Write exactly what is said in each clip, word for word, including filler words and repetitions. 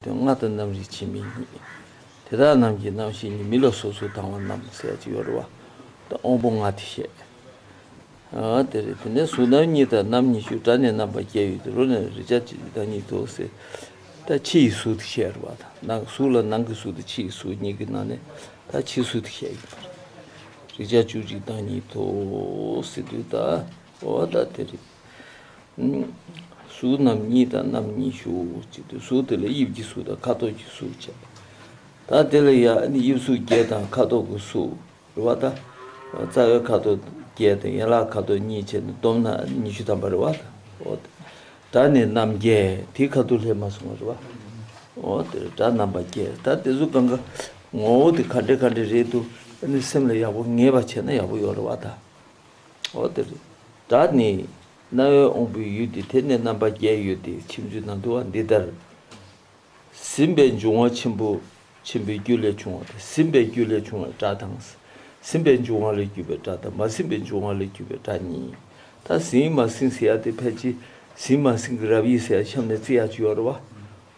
དོན་ལྔ་དང་རྣམ་རིག་ཕྱི་མིག་གཉིས། དེ་དག་རྣམས་ཀྱི་རྣམ་ཤེས་གཉིས། མི་ལ་སོ་སོར་ལྡང་བ་རྣམས་ཟེར་ཡ་ཅིག་ཡོད་རེད་བ། ད་དབང་པོ་ལྔ་དེ་བཤད། ཨ་དེ་རེད། དེ་ནས་གཟུགས་རྣམ་གཉིས་དང་རྣམ་ཉི་ཤུ། སྒྲ་ནི་རྣམ་པར་རྒྱལ་ཡོད་དེ། རོ་ནི་རེག་བྱ་གཅིག་དང་གཉིས་དོ་ཟེར། ད་ཕྱི་ཡི་གཟུགས་དེ་བཤད་རེད་བ། ད་ནང་གཟུགས་ལ་ནང་གི་གཟུགས་དང་ཕྱི་ཡི་གཟུགས་གཉིས་ཀྱི་ནང་ནས་ད་ཕྱི་གཟུགས་དེ་བཤད་ཡོད་པ་རེད། རེག་བྱ་བཅུ་གཅིག་དང་གཉིས་དོ་ཟེར་དུས་ད་འོ་ད་དེ་རེད། གཟུགས་རྣམ་གཉིས་དང་རྣམ་ཉི་ཤུ་ཅེས་དུས། གཟུགས་དེ་ལ་དབྱིབས་ཀྱི་གཟུགས་དང་ཁ་དོག་གི་གཟུགས་བྱས། ད་དེ་ལ་ཡང་ནི་དབྱིབས་གཟུགས་བརྒྱད་དང་ཁ་དོག་གི་གཟུགས་རེད་བ། ད་རྩ་བའི་ཁ་དོག་བརྒྱད་དང་ཡན་ལག་ཁ་དོག་གཉིས་བྱས་ནས་བསྡོམས་ན་ཉི་ཤུ་ཐམ་པ་རེད་བ། ད་འོ་ད་སྒྲ་ནི་རྣམ་རྒྱལ་དེའི་ཁ་ཐུག་སླེབས་མ་སོང་བ་རེད་བ། འོ་དེ་སྒྲ་རྣམ་པར་རྒྱལ། ད་དེ་ཚོ་གང་ག་ངོ་བོ་དེ་ག་འདྲ་ག་འདྲ་རེད་འདུག་ཨ་ནི་སེམས་ལ་ཡག་པོ་ངེས་པ་བྱས་ན་ཡག་པོ་ཡོད་རེད་བ་ད། འོ་དེ་རེད། སྒྲ་ནི་རྣ་བའི་དབང་པོའི་ཡུལ་ཏེ། དེ་ནི་རྣམ་པར་རྒྱལ་ཡོད་དེ། ཕྱི་མཛོད་ནང་དུ་བ་འདི་ལྟར། ཟིན་པའི་འབྱུང་བ་ཆེན་པོ་ཆེན་པོའི་རྒྱུ་ལས་བྱུང་བ་དང་། ཟིན་པའི་རྒྱུ་ལས་བྱུང་བའི་སྒྲ་དང་། ཟིན་པའི་འབྱུང་བ་ལས་གྱུར་པའི་སྒྲ་དང་། མ་ཟིན་པའི་འབྱུང་བ་ལས་གྱུར་པའི་སྒྲ་གཉིས། ད་ཟིན་མ་ཟིན་ཟེར་ཡ་དེ་ཕལ་ཆེར་ཟིན་མ་ཟིན་གྱི་རབ་དབྱེ་ཟེར་ཡ་གཤམ་ནས་བརྩི་ཡ་ཅིག་ཡོད་རེད་བ།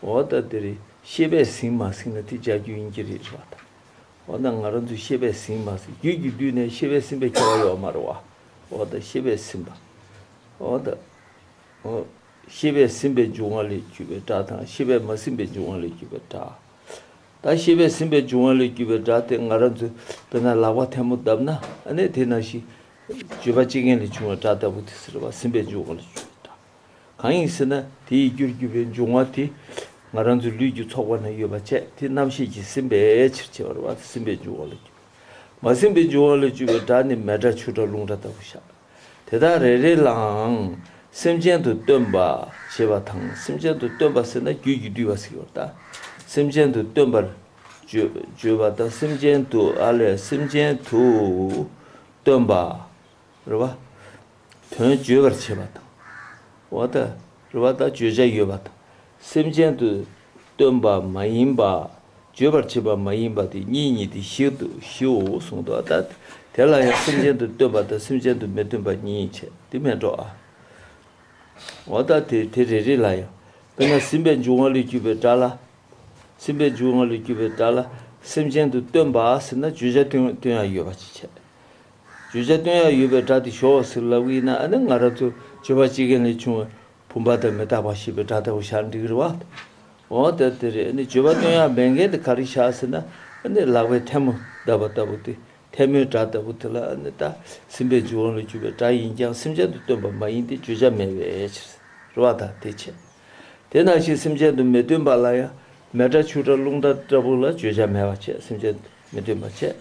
འོ་ད་དེ་རེད། ཤེས་པས་ཟིན་མ་ཟིན་ལ་དེ་སྦྱར་རྒྱུ་ཡིན་གྱི་རེད་ཟེར་བ་དང་། འོ་ན་ང་རང་ཚོས་ཤེས་པས་ཟིན་མ་ཟིན། རྒྱུད་ཀྱི་དུས་ནས་ཤེས་པས་ཟིན་པའི་ཁྱད་པར་ཡོད་མ་རེད་བ། འོ་ད་ཤེས་པས་ཟིན་པ། འོ་ད། འོ། ཤེས་པས་ཟིན་པའི་འབྱུང་བ་ལས་གྱུར་པའི་སྒྲ་དང་། ཤེས་པས་མ་ཟིན་པའི་འབྱུང་བ་ལས་གྱུར་པའི་སྒྲ། ད་ཤེས་པས་ཟིན་པའི་འབྱུང་བ་ལས་གྱུར་པའི་སྒྲ་དེ་ང་རང་ཚོས་དཔེར་ན་ལག་པ་ཐལ་མོ་བརྡབས་ན་ཨ་ནི་དེ་ནང་བཞིན་བརྗོད་པ་སྤྱི་རྒན་ལས་བྱུང་བའི་སྒྲ་ལྟ་བུ་དེ་ཟེར་བ། ཟིན་པའི་འབྱུང་བ་ལས་གྱུར་པའི་སྒྲ། གང་ཡིན་ཟེར་ན་དེ་ཡི་རྒྱུར་གྱུར་པའི་འབྱུང་བ་དེ་ང་རང་ཚོའི་ལུས་ཀྱི་ཚོགས་པ་ན་ཡོད་པ་བྱས། དེ་རྣམ་ཤེས་ཀྱིས་ཟིན་པའི་ཕྱིར་བྱས་པ་རེད་བ། ཟིན་པའི་འབྱུང་བ་ལས་གྱུར། མ་ཟིན་པའི་འབྱུང་བ་ལས་གྱུར་པའི་སྒྲ་ནི་མེ་སྒྲ་ཆུ་སྒྲ་རླུང་སྒྲ་ལྟ་བུ་བཞག་དེ་དག་རེ་རེ་ལའང་སེམས་ཅན་དུ་སྟོན་པ་ཞེས་པ་དང་། སེམས་ཅན་དུ་སྟོན་པ་ཟེར་ན་རྒྱུད་ཀྱིས་བསྡུས་པ་ཟེར་གྱི་ཡོད་ད། སེམས་ཅན་དུ་སྟོན་པར་བརྗོད་བརྗོད་པ་དང་། སེམས་ཅན་དུ་ཨ་ལས་སེམས་ཅན་དུ་སྟོན་པ། རེད་བ། དོན་བརྗོད་པར་བྱེད་པ་དང་། འོ་ད། རེད་བ། ད་བརྗོད་བྱ་ཡོད་པ་དང་། སེམས་ཅན་དུ་སྟོན་པ་མ་ཡིན་པ། བརྗོད་པར་བྱེད་པ་མ་ཡིན་པ་དེ་གཉིས་གཉིས་ཏེ་བཞི་དུ་བཞིའོ་གསུངས་འདུག་ད་དེ་ལ་ཡང་སེམས་ཅན་དུ་སྟོན་པ་དང་སེམས་ཅན་དུ་མི་སྟོན་པ་གཉིས་བྱས་དེ་མེད་འགྲོ་ཨ། འོ་ད་དེ་དེ་རེ་རེ་ལ་ཡང་། དཔེར་ན་ཟིན་པའི་འབྱུང་བ་ལས་གྱུར་པའི་སྒྲ་ལ། ཟིན་པའི་འབྱུང་བ་ལས་གྱུར་པའི་སྒྲ་ལ་སེམས་ཅན་དུ་སྟོན་པ་ཟེར་ན་བརྗོད་བྱ་སྟོན་སྟོན་ཡ་ཡོད་པ་ཅིག་བྱས། བརྗོད་བྱ་སྟོན་ཡ་ཡོད་པའི་སྒྲ་དེ་ཞོག་ཟེར་ལབ་ཀྱི་ཡིན་ན་ཨ་ནི་ང་རང་ཚོ་བརྗོད་པ་སྤྱི་རྒན་ལས་བྱུང་བའི་བུམ་པ་དང་མི་རྟག་པ་ཞེས་པའི་སྒྲ་ལྟ་བུ་བཞག་འགྲིག་གི་རེད་བ། འོ་ད་དེ་རེད། ཨ་ནི་བརྗོད་པ་སྟོན་ཡ་མེད་མཁན་དེ་ག་རེ་བཞག་ཟེར་ན་ཨ་ནི་ལག་པའི་ཐལ་མོ་བརྡབས་པ་ལྟ་བུ་དེ། ཐལ་མོའི་སྒྲ་ལྟ་བུ་དེ་ལ་ཨ་ནི་ད་ཟིན་པའི་འབྱུང་བ་ལས་གྱུར་པའི་སྒྲ་ཡིན་ཀྱང་སེམས་ཅན་དུ་སྟོན་པ་མ་ཡིན་ཏེ་བརྗོད་བྱ་མེད་པའི་ཕྱིར་རེད་བ། ད་དེ་བྱས། དེ་ནང་བཞིན་སེམས་ཅན་དུ་མི་སྟོན་པ་ལ་ཡང་མེ་སྒྲ་ཆུ་སྒྲ་རླུང་སྒྲ་ལྟ་བུ་ལ་བརྗོད་བྱ་མེད་པ་བྱས། སེམས་ཅན་དུ་མི་སྟོན་པ་བྱས།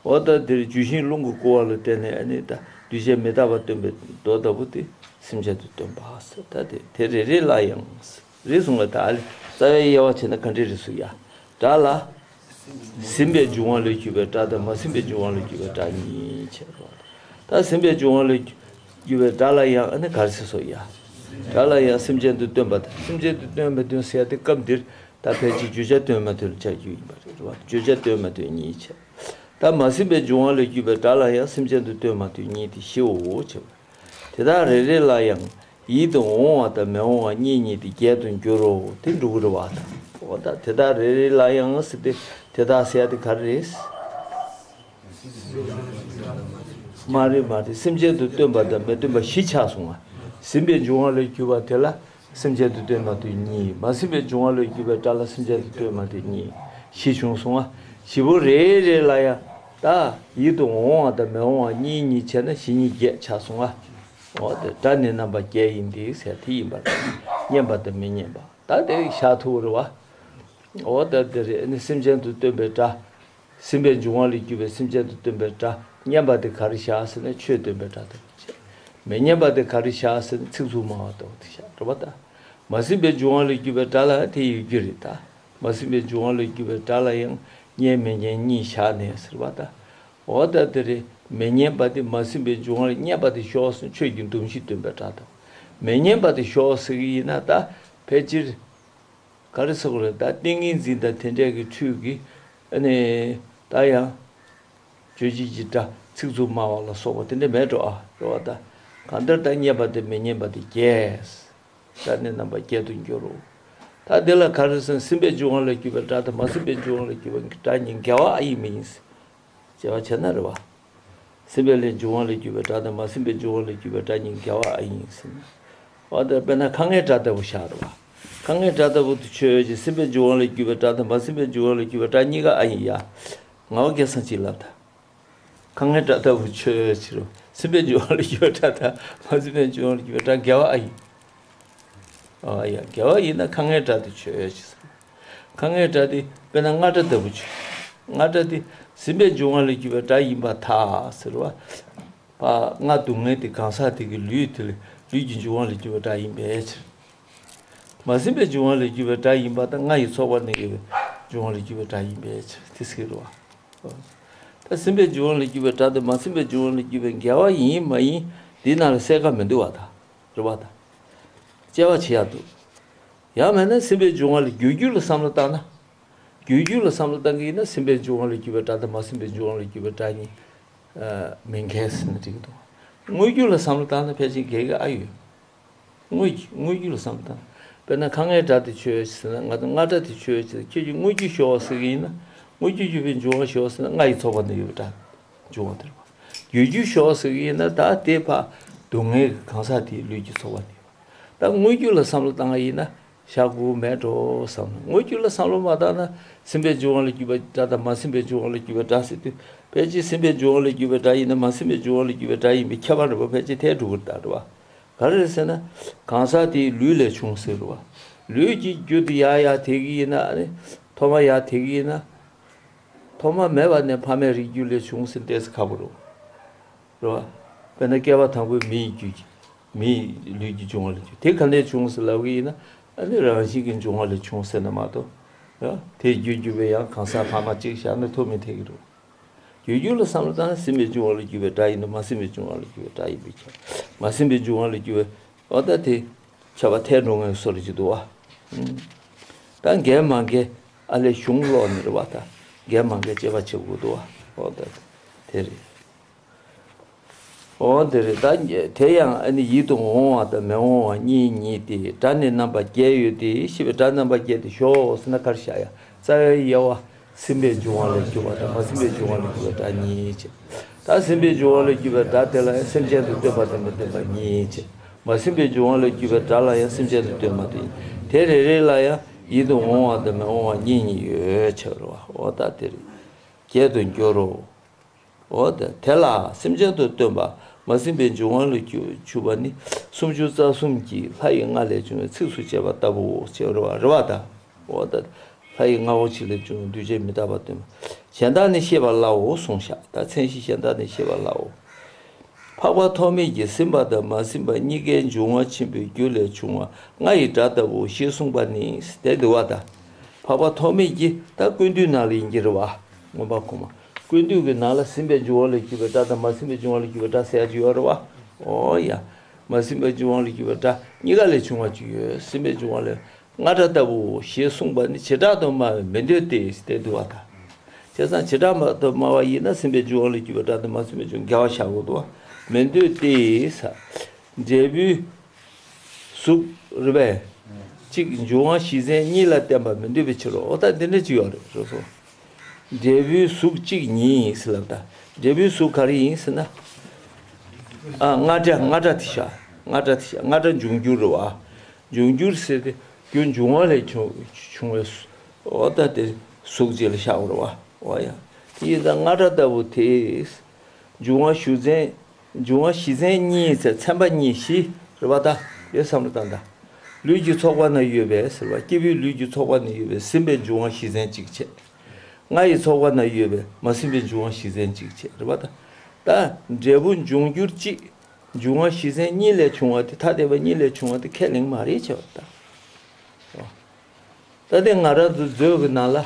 འོ་ད་འདིར་རྒྱུ་ཤིང་རླུང་གིས་བསྐོར་བ་ལ་བརྟེན་ནས་ཨ་ནི་ད་འདུས་བྱས་མི་རྟག་པ་སྟོན་པའི་མདོ་ལྟ་བུ་དེ་སེམས་ཅན་དུ་སྟོན་པ་ཟེར། ད་དེ་དེ་རེ་རེ་ལ་ཡང་རེད་གསུངས་པ། ད་ཨ་ལས་རྩ་བའི་དབྱེ་བ་བྱས་ན་ག་འདྲས་རེད་གསུངས་ཡ། སྒྲ་ལ་ཟིན་པའི་འབྱུང་བ་ལས་གྱུར་པའི་སྒྲ་དང་མ་ཟིན་པའི་འབྱུང་བ་ལས་གྱུར་པའི་སྒྲ་གཉིས་བྱས་རོ། ད་ཟིན་པའི་འབྱུང་བ་ལས་གྱུར་པའི་སྒྲ་ལ་ཡང་ཨ་ནི་ག་རེ་ཟེར་སོ་ཡ། སྒྲ་ལ་ཡང་སེམས་ཅན་དུ་སྟོན་པ་དང་སེམས་ཅན་དུ་སྟོན་མི་སྟོན་ཟེར་ཡ་དེ་སྐབས་འདིར་ད་ཕལ་ཆེར་བརྗོད་བྱ་སྟོན་མ་སྟོན་ལ་བྱ་རྒྱུ་ཡིན་པ་རེད་བ། བརྗོད་བྱ་སྟོན་མ་སྟོན་གཉིས་བྱས། ད་མ་ཟིན་པའི་འབྱུང་བ་ལས་གྱུར་པའི་སྒྲ་ལ་ཡང་སེམས་ཅན་དུ་སྟོན་མ་སྟོན་གཉིས་ཏེ་བཞིའོ་བྱས་པ། དེ་དག་རེ་རེ་ལ་ཡང་ཡིད་དུ་འོང་བ་དང་མི་འོང་བ་གཉིས་གཉིས་ཏེ་བརྒྱད་དུ་འགྱུར་རོ། དེ་འགྲོ་གི་རེད་བ་དང་། འོ་ད་དེ་དག་རེ་རེ་ལ་ཡང་ཟེར་ཏེ་དེ་དག་ཟེར་ཡ་དེ་ག་རེ་རེད། མ་རེད་མ་རེད། སེམས་ཅན་དུ་སྟོན་པ་དང་མི་སྟོན་པ་བཞི་ཆགས་སོང་ང་། ཟིན་པའི་འབྱུང་བ་ལས་གྱུར་པ་དེ་ལ་སེམས་ཅན་དུ་སྟོན་མ་སྟོན་གཉིས། མ་ཟིན་པའི་འབྱུང་བ་ལས་གྱུར་པའི་སྒྲ་ལ་སེམས་ཅན་དུ་སྟོན་མ་སྟོན་གཉིས། བཞི་བྱུང་སོང་ང་། བཞི་པོ་རེ་རེ་ལ་ཡང་ད་ཡིད་དུ་འོང་བ་དང་མི་འོང་བ་གཉིས་གཉིས་བྱས་ན་བཞི་གཉིས་བརྒྱད་ཆགས་སོང་ང་། འོ་དེ་སྒྲ་ནི་རྣམ་པ་བརྒྱད་ཡིན་ཏེ་ཟེར་དེ་ཡིན་པར་སྙན་པ་དང་མི་སྙན་པ་ད་དེ་བཞག་ཐུབ་རེད་བ། འོ་ད་དེ་རེད། ནི་སེམས་ཅན་དུ་སྟོན་པའི་སྒྲ། ཟིན་པའི་འབྱུང་བ་ལས་གྱུར་པའི་སེམས་ཅན་དུ་སྟོན་པའི་སྒྲ། སྙན་པ་དེ་ག་རེ་བཞག་ཟེར་ན་ཆོས་སྟོན་པའི་སྒྲ་དེ་བྱས། མི་སྙན་པ་དེ་ག་རེ་བཞག་ཟེར་ན་ཚིག་རྩུབ་སྨྲ་བ་ལྟ་བུ་དེ་བཞག་རེད་བ་ད། མ་ཟིན་པའི་འབྱུང་བ་ལས་གྱུར་པའི་སྒྲ་ལ་དེ་ཡོད་རྒྱུ་རེད་ད། མ་ཟིན་པའི་འབྱུང་བ་ལས་གྱུར་པའི་སྒྲ་ལ་ཡང་སྙན་མི་སྙན་གཉིས་བཞག་ནས་ཟེར་བ་ད། འོ་ད་དེ་རེད། མི་སྙན་པ་དེ་མ་ཟིན་པའི་འབྱུང་བ་ལས་སྙན་པ་དེ་ཤོག་ཟེར་ན་ཆོས་ཀྱི་སྡོམ་གཞི་སྟོན་པའི་སྒྲ་དང་། མི་སྙན་པ་དེ་ཤོག་ཟེར་གྱི་ཡིན་ན་ད་ཕལ་ཆེར། ག་རེ་ཟེར་དགོས་རེད། ད་ཏིང་ངེ་འཛིན་དང་དེ་འདྲས་ཀྱི་འཕྲུལ་གྱིས་ཨ་ནི་ད་ཡང་རྗོད་བྱེད་ཀྱི་སྒྲ་ཚིག་རྩུབ་སྨྲ་བ་ལ་སོགས་པ་དེ་འདྲས་མེད་འགྲོ་ཨ་རེད་བ་ད། གང་ལྟར་ད་སྙན་པ་དང་མི་སྙན་པ་དེ་བརྒྱད། སྒྲ་ནི་རྣམ་པ་བརྒྱད་དུ་འགྱུར་རོ། ད་འདི་ལ་ག་རེ་ཟེར་ན། སེམས་པས་འབྱུང་བ་ལས་གྱུར་པའི་སྒྲ་དང་མ་སེམས་པས་འབྱུང་བ་ལས་གྱུར་པའི་སྒྲ་གཉིས་འགལ་བ་ཨ་ཡིན་མ་ཡིན་ཟེར། དཔྱད་པ་བྱས་ན་རེད་བ། སེམས་པས་ལས་འབྱུང་བ་ལས་གྱུར་པའི་སྒྲ་དང་མ་སེམས་པས་འབྱུང་བ་ལས་གྱུར་པའི་སྒྲ་གཉིས་འགལ་བ་ཨ་ཡིན་ཟེར་ན། འོ་ད་དཔེར་ན་ཁ་ངན་སྒྲ་ལྟ་བུ་བཞག་རེད་བ། ཁ་ངན་སྒྲ་ལྟ་བུ་དེ་ཆོས་ཅན། སེམས་པས་འབྱུང་བ་ལས་གྱུར་པའི་སྒྲ་དང་མ་སེམས་པས་འབྱུང་བ་ལས་གྱུར་པའི་སྒྲ་གཉིས་ཀ་ཨ་ཡིན་ཡ། ངག་དབང་སྐལ་བཟང་གིས་ལབ་ད། ཁ་ངན་སྒྲ་ལྟ་བུ་ཆོས་ཕྱིར་རོ། སེམས་པས་འབྱུང་བ་ལས་གྱུར་པའི་སྒྲ་དང་མ་སེམས་པས་འབྱུང་བ་ལས་གྱུར་པའི་སྒྲ་འགལ་བ་ཨ་ཡིན། ཨ་ཡ། འགལ་བ་ཡིན་ན་ཁ་ངན་སྒྲ་དེ་ཆོས་ཅན་ཟེར། ཁ་ངན་སྒྲ་དེ་དཔེར་ན་རྔ་སྒྲ་ལྟ་བུ་ཆོས། རྔ་སྒྲ་དེ་སེམས་པས་འབྱུང་བ་ལས་གྱུར་པའི་སྒྲ་ཡིན་པར་ཐལ་ཟེར་བ། པ། རྔ་རྡུང་མཁན་དེ་གང་ཟག་དེ་གི་ལུས་དེ་ལས་ལུས་ཀྱི་འབྱུང་བ་ལས་གྱུར་པའི་སྒྲ་ཡིན་པའི་ཕྱིར། མ་སེམས་པས་འབྱུང་བ་ལས་གྱུར་པའི་སྒྲ་ཡིན་པ་དང་རྔ་ཡི་ཚོགས་པ་ནས་ཡོད་པའི་འབྱུང་བ་ལས་གྱུར་པའི་སྒྲ་ཡིན་པའི་ཕྱིར་དེ་ཟེར་རོ། ད་སེམས་པས་འབྱུང་བ་ལས་གྱུར་པའི་སྒྲ་དང་མ་སེམས་པས་འབྱུང་བ་ལས་གྱུར་པའི་འགལ་བ་ཡིན་མ་ཡིན་འདི་ནང་ལ་གསལ་ཁ་མི་འདུག་བ་ད། རེད་བ་ད། དཔྱད་པ་བྱེད་ཡག་འདུག། ཡང་མིན་ན་སེམས་པས་འབྱུང་བ་ལས། རྒྱུ་རྒྱུད་ལ་བསམ་བློ་བཏང་ན། རྒྱུ་རྒྱུད་ལ་བསམ་བློ་བཏང་གི་ཡིན་ན་སེམས་པས་འབྱུང་བ་ལས་གྱུར་པའི་སྒྲ་དང་མ་སེམས་པས་འབྱུང་བ་ལས་གྱུར་པའི་སྒྲ་གཉིས་མི་འགལ་ཟེར་ན་འགྲིག་གི་འདུག། དངོས་རྒྱུད་ལ་བསམ་བློ་བཏང་ན་ཕལ་ཆེར་འགལ་གྱི་ཨ་ཡོད། དངོས་ཀྱི་དངོས་རྒྱུད་ལ་བསམ་བློ་བཏང་། དཔེར་ན་ཁ་ངན་སྒྲ་དེ་ཆོས་ཟེར་ན། ང་ཚོ་རྔ་སྒྲ་དེ་ཆོས་ཟེར། ཁྱོད་ཀྱིས་དངོས་རྒྱུ་ཤོར་བ་ཟེར་གྱི་ཡིན་ན། དངོས་རྒྱུ་ཡོད་པའི་འབྱུང་བ་ཤོར་བ་ཟེར་ན་རྔ་ཡི་ཚོགས་པ་ནས་ཡོད་པའི་སྒྲ་འབྱུང་བ་དེ་རེད་བ། རྒྱུ་རྒྱུད་ཤོར་བ་ཟེར་གྱི་ཡིན་ན་ད་དེ་ཕར་རྡུང་མཁན་གྱི་གང་ཟག་དེའི་ལུས་ཀྱི་ཚོགས་པ་ནས་ཡོད་པ། ད་དངོས་རྒྱུད་ལ་བསམ་བློ་བཏང་བ་ཡིན་ན་ཤ་དགུ་མེད་འགྲོ་བསམ་ན། དངོས་རྒྱུད་ལ་བསམ་བློ་མ་བཏང་ན་སེམས་པས་འབྱུང་བ་ལས་གྱུར་པའི་སྒྲ་དང་མ་སེམས་པས་འབྱུང་བ་ལས་གྱུར་པའི་སྒྲ་ཟེར་དུས་ཕལ་ཆེར་སེམས་པས་འབྱུང་བ་ལས་གྱུར་པའི་སྒྲ་ཡིན་ན་མ་སེམས་པས་འབྱུང་བ་ལས་གྱུར་པའི་སྒྲ་ཡིན་པའི་ཁྱད་པར་འདྲ་པོ་ཕལ་ཆེར་ཐལ་འགྲོ་གི་རེད་ད། རེད་བ། ག་རེ་རེད་ཟེར་ན། གང་ཟག་དེའི་ལུས་ལས་བྱུང་ཟེར་རེད་བ། ལུས་ཀྱི་རྒྱུ་དེ་ཡར་ཡར་དེད་ཀྱི་ཡིན་ན། ཨ་ནི་ཐོག་མ་ཡར་དེད་ཀྱི་ཡིན་ན། ཐོག་མ་མེད་པ་ནས་ཕ་མའི་རིགས་རྒྱུད་ལས་བྱུང་ཟེར་ཏོག་ཙམ་ཁག་པོ་རེད། རེད་བ། དཔེར་ན་བསྐལ་པ་དང་པོའི་མི་ཡི་རྒྱུད་ཀྱི། མི་ཡི་ལུས་ཀྱི་འབྱུང་བ་ལས་བྱུང་། དེ་ག་ནས་བྱུང་ཟེར་ལབ་ཀྱི་ཡིན་ན། ཨ་ནི་རང་བཞིན་གྱི་འབྱུང་བ་ལས་བྱུང་ཟེར་ན་མ་གཏོགས། རེད་བ། དེའི་རྒྱུ་རྒྱུད་པའི་ཡང་གང་ཟག་ཕ་མ་གཅིག་བཞག་ན་ཐུག་མི་ཐེག་གི་རེད། རྒྱུ་རྒྱུད་ལ་བསམ་བློ་བཏང་ན་སེམས་པས་འབྱུང་བ་ལས་གྱུར་པའི་སྒྲ་ཡིན་ན་མ་སེམས་པས་འབྱུང་བ་ལས་གྱུར་པའི་སྒྲ་ཡིན་པའི་ཁྱབ། མ་སེམས་པས་འབྱུང་བ་ལས་གྱུར་པའི། འོ་ད་དེ་ཁྱབ་པ་ཐལ་འགྲོ་ངེས་བཟོ་འདྲ་ཅིག་འདུག་བ། ཨུམ། ད་འགལ་མ་འགལ་ཨ་ལས་གཞུང་ཀློག་ནི་རེད་བ་ད། འགལ་མ་འགལ་དཔྱད་པ་བྱེད་དགོས་འདུག་བ། འོ་ད་དེ་རེད། འོ་དེ་རེད་ད། དེ་ཡང་ཨ་ནི་ཡིད་དུ་འོང་བ་དང་མི་འོང་བ་གཉིས་ཉིད་དེ། སྒྲ་ནི་རྣམ་པ་བརྒྱད་ཡོད་དེ། ཞེས་པའི་སྒྲ་རྣམ་པ་བརྒྱད་དེ་ཞོག་ཟེར་ན་ག་རེ་བཞག་ཡ། རྩ་བའི་དབྱེ་བ། སེམས་པས་འབྱུང་བ་ལས་གྱུར་པ་དང་མ་སེམས་པས་འབྱུང་བ་ལས་གྱུར་པའི་སྒྲ་གཉིས་བྱས། ད་སེམས་པས་འབྱུང་བ་ལས་གྱུར་པའི་སྒྲ་དེ་ལ་ཡང་སེམས་ཅན་དུ་སྟོན་པ་དང་མི་སྟོན་པ་གཉིས་བྱས། མ་སེམས་པས་འབྱུང་བ་ལས་གྱུར་པའི་སྒྲ་ལ་ཡང་སེམས་ཅན་དུ་སྟོན་པ་དེ། དེ་རེ་རེ་ལ་ཡང་ཡིད་དུ་འོང་བ་དང་མི་འོང་བ་གཉིས་གཉིས་ཡོད་ཕྱིར་རོ། འོ་ད་དེ་རེད། བརྒྱད་དུ་འགྱུར་རོ། འོ་ད་དེ་ལ་སེམས་ཅན་དུ་སྟོན་པ་མ་སེམས་པས་འབྱུང་བ་ལས་གྱུར་པ་ནི་སུམ་ཅུ་རྩ་གསུམ་གྱི་ལྷ་ཡི་རྔ་ལས་བྱུང་བའི་ཚིགས་སུ་བཅད་པ་ལྟ་བུའོ་ཞེས་རེ་བ་རེ་བ་དང་། འོ་ད། ལྷ་ཡི་རྔ་བོ་ཆེ་ལས་བྱུང་བའི་གདུལ་བྱ་མི་རྟག་པ་སྟོན་པ། གཞན་དག་ནི་ཤེས་པར་སླའོ་གསུངས་བཞག། ད་མཚན་གཞི་གཞན་དག་ནི་ཤེས་པར་སླའོ། འཕགས་པ་ཐོགས་མེད་ཀྱིས་སེམས་པ་དང་མ་སེམས་པ་གཉིས་ཀའི་འབྱུང་བ་ཆེན་པོའི་རྒྱུ་ལས་བྱུང་བ་རྔ་ཡི་སྒྲ་ལྟ་བུའོ་ཞེས་གསུངས་པ་ནི་དེ་འདུལ་བ་དང་། འཕགས་པ་ཐོགས་མེད་ཀྱིས་ད་ཀུན་བཏུས་ནང་ལ་ཡིན་གྱི་རེད་བ། མངོན་པར་གོ་མ། ཀུན་བཏུས་ཀྱི་ནང་ལ་སེམས་པས་འབྱུང་བ་ལས་གྱུར་པའི་སྒྲ་དང་མ་སེམས་པས་འབྱུང་བ་ལས་གྱུར་པའི་སྒྲ་ཟེར་ཡ་ཅིག་ཡོད་རེད་བ། འོ་ཡ། མ་སེམས་པས་འབྱུང་བ་ལས་གྱུར་པའི་སྒྲ་གཉིས་ཀ་ལས་བྱུང་བ་ཅིག་ཡོད། སེམས་པས་འབྱུང་བ་ལས། རྔ་སྒྲ་ལྟ་བུའོ་ཞེས་གསུངས་པ་ནི་བྱེ་བྲག་ཏུ་སྨྲ་བས་མི་འདོད་དེ་ཞེས་དེ་འདུལ་བ་དང་། བྱས་ཙང་བྱེ་བྲག་ཏུ་སྨྲ་བ་ཡིན་ན་སེམས་པས་འབྱུང་བ་ལས་གྱུར་པའི་སྒྲ་དང་མ་སེམས་པས་འབྱུང་འགལ་བ་བཞག་དགོས་འདུག་བ། མི་འདོད་དེ་ས། འབྲས་བུའི་གཟུགས་རེད་པས། གཅིག་འབྱུང་བ་གཞི་མཚན་གཉིས་ལ་བརྟེན་པ་མི་འདོད་པའི་ཕྱིར་རོ། འོ་ད་འདི་འདྲ་ཅིག་ཡོད་རེད་རེད་སོ། འབྲས་བུའི་གཟུགས་གཅིག་ཉིད་ཟེར་ལབ་ད། འབྲས་བུའི་གཟུགས་ག་རེ་ཡིན་ཟེར་ན། ཨ་རྔ་སྒྲ་རྔ་སྒྲ་དེ་ཤ། རྔ་སྒྲ་དེ་ཤ་རྔ་སྒྲ་འབྱུང་འགྱུར་རེད་བ། འབྱུང་འགྱུར་ཟེར་ཏེ་རྒྱུ་འབྱུང་བ་ལས་བྱུང་བྱུང་བའི་འོ་ད་དེ་གཟུགས་ཅིག་ལ་ཤ་འོ་རེད་བ། འོ་ཡ། དེ་ཡིན་ཙང་རྔ་སྒྲ་ལྟ་བུ་དེ། འབྱུང་བ་གཞི་མཚན་འབྱུང་བ་གཞི་མཚན་གཉིས་ཟེར་ཚན་པ་གཉིས་བཞི་རེད་བ་ད། ཡོད་བསམ་བློ་བཏང་ད། ལུས་ཀྱི་ཚོགས་པ་ན་ཡོད་པའི་ཟེར་བ་སྐྱེས་བུའི་ལུས་ཀྱི་ཚོགས་པ་ན་ཡོད་པའི་སེམས་པའི་འབྱུང་བ་གཞི་མཚན་གཅིག་བྱས། རྔ་ཡི་ཚོགས་པ་ན་ཡོད་པའི་མ་སེམས་པའི་འབྱུང་བ་གཞི་མཚན་གཅིག་བྱས་རེད་པ་ད། ད་འབྲས་བུ་འབྱུང་འགྱུར་གཅིག་འབྱུང་བ་གཞི་མཚན་གཉིས་ལས་བྱུང་བ་དེ་ཐ་དད་པ་གཉིས་ལས་བྱུང་བ་དེ་ཁས་ལེན་མ་རེད་བྱས་པ་ད། ད་དེ་ང་རང་ཚོ་མཛོད་ཀྱི་ནང་ལ་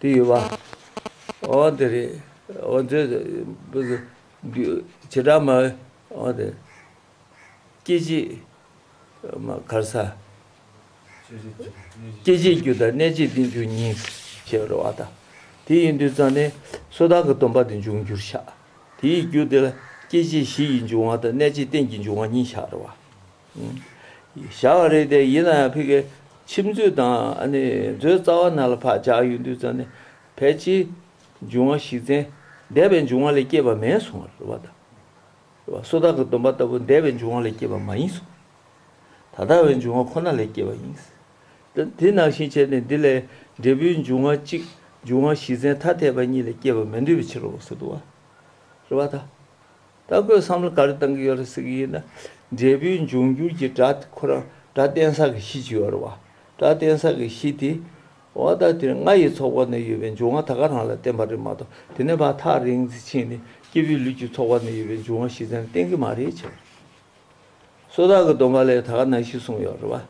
དེ་ཡོད་པ། འོ་དེ་རེད། འོ་མཛོད་བྱེ་བྲག་སྨྲ་བས་འོ་དེ། སྐྱེ་མཆེད། མ་གར་ས། སྐྱེ་མཆེད་རྒྱུ་དང་གནས་མཆེད་རྟེན་འབྱུང་གཉིས་ཞེས་པ་རེད་བ་ད། དེ་ཡིན་དུས་ཙང་ནས་སོ་ཐར་གྱི་སྡོམ་པ་དེ་འབྱུང་འགྱུར་བཞག། དེ་ཡི་རྒྱུ་དེ་ལ་སྐྱེ་མཆེད་བཞི་ཡི་འབྱུང་བ་དང་གནས་མཆེད་རྟེན་གྱི་འབྱུང་བ་གཉིས་བཞག་རེད་བ། བཞག་པ་རེད་དེ་ཡིན་ན་ཡང་ཕ་གི་ ཕྱི་མཛོད་དང་ཨ་ནི་མཛོད་རྩ་བ་ནང་ལ་ཕར་སྦྱར་ཡོང་དུས་ཙང་ནས་ཕལ་ཆེར་འབྱུང་བ་བཞི་ཚན་འདས་པའི་འབྱུང་བ་ལས་སྐྱེས་པ་མེད་གསུངས་པ་རེད་བ་ད། རེད་བ། སོ་ཐར་གྱི་སྡོམ་པ་ལྟ་བུ་འདས་པའི་འབྱུང་བ་ལས་སྐྱེས་པ་མ་ཡིན་གསུངས། ད་ལྟ་བའི་འབྱུང་བ་ཁོ་ན་ལས་སྐྱེས་པ་ཡིན། དེ་དེ་ནང་བཞིན་བྱས་ནས་འདི་ལས་འབྲས་བུའི་འབྱུང་བ་གཅིག་འབྱུང་བ་བཞི་ཚན་ཐ་དད་པ་གཉིས་ལས་སྐྱེས་པ་མི་འདོད་པའི་ཕྱིར་རོ་ཟེར་འདུག་བ། རེད་བ་ད། ད་ཁོས་བསམ་བློ་ག་རེ་བཏང་གི་ཡོད་རེད་ཟེར་གི་ཡིན་ན། འབྲས་བུའི་འབྱུང་འགྱུར་གྱི་སྒྲ་ཁོ་རང་སྒྲ་བརྟེན་ས་གི་གཞི་ཅིག་ཡོད་རེད་བ། སྒྲ་བརྟེན་ས་གི་གཞི་དེ། འོ་ད་དེ་ལྔ་ཡི་ཚོགས་པ་ནས་ཡོད་པའི་འབྱུང་བ་ད་ག་རང་ལ་བརྟེན་པ་རེད་མ་གཏོགས་དེ་ནས་ཕར་ཐག་རིང་ཙམ་ཕྱིན་ནས་སྐྱེས་བུའི་ལུས་ཀྱི་ཚོགས་པ་ནས་ཡོད་པའི་འབྱུང་བ་བཞི་ཚན་བརྟེན་གི་མ་རེད་ཅེས། སོ་ཐར་གྱི་སྡོམ་པ་ལས་ད་ག་ནང་བཞིན་གསུངས་ཡོད་རེད་བ།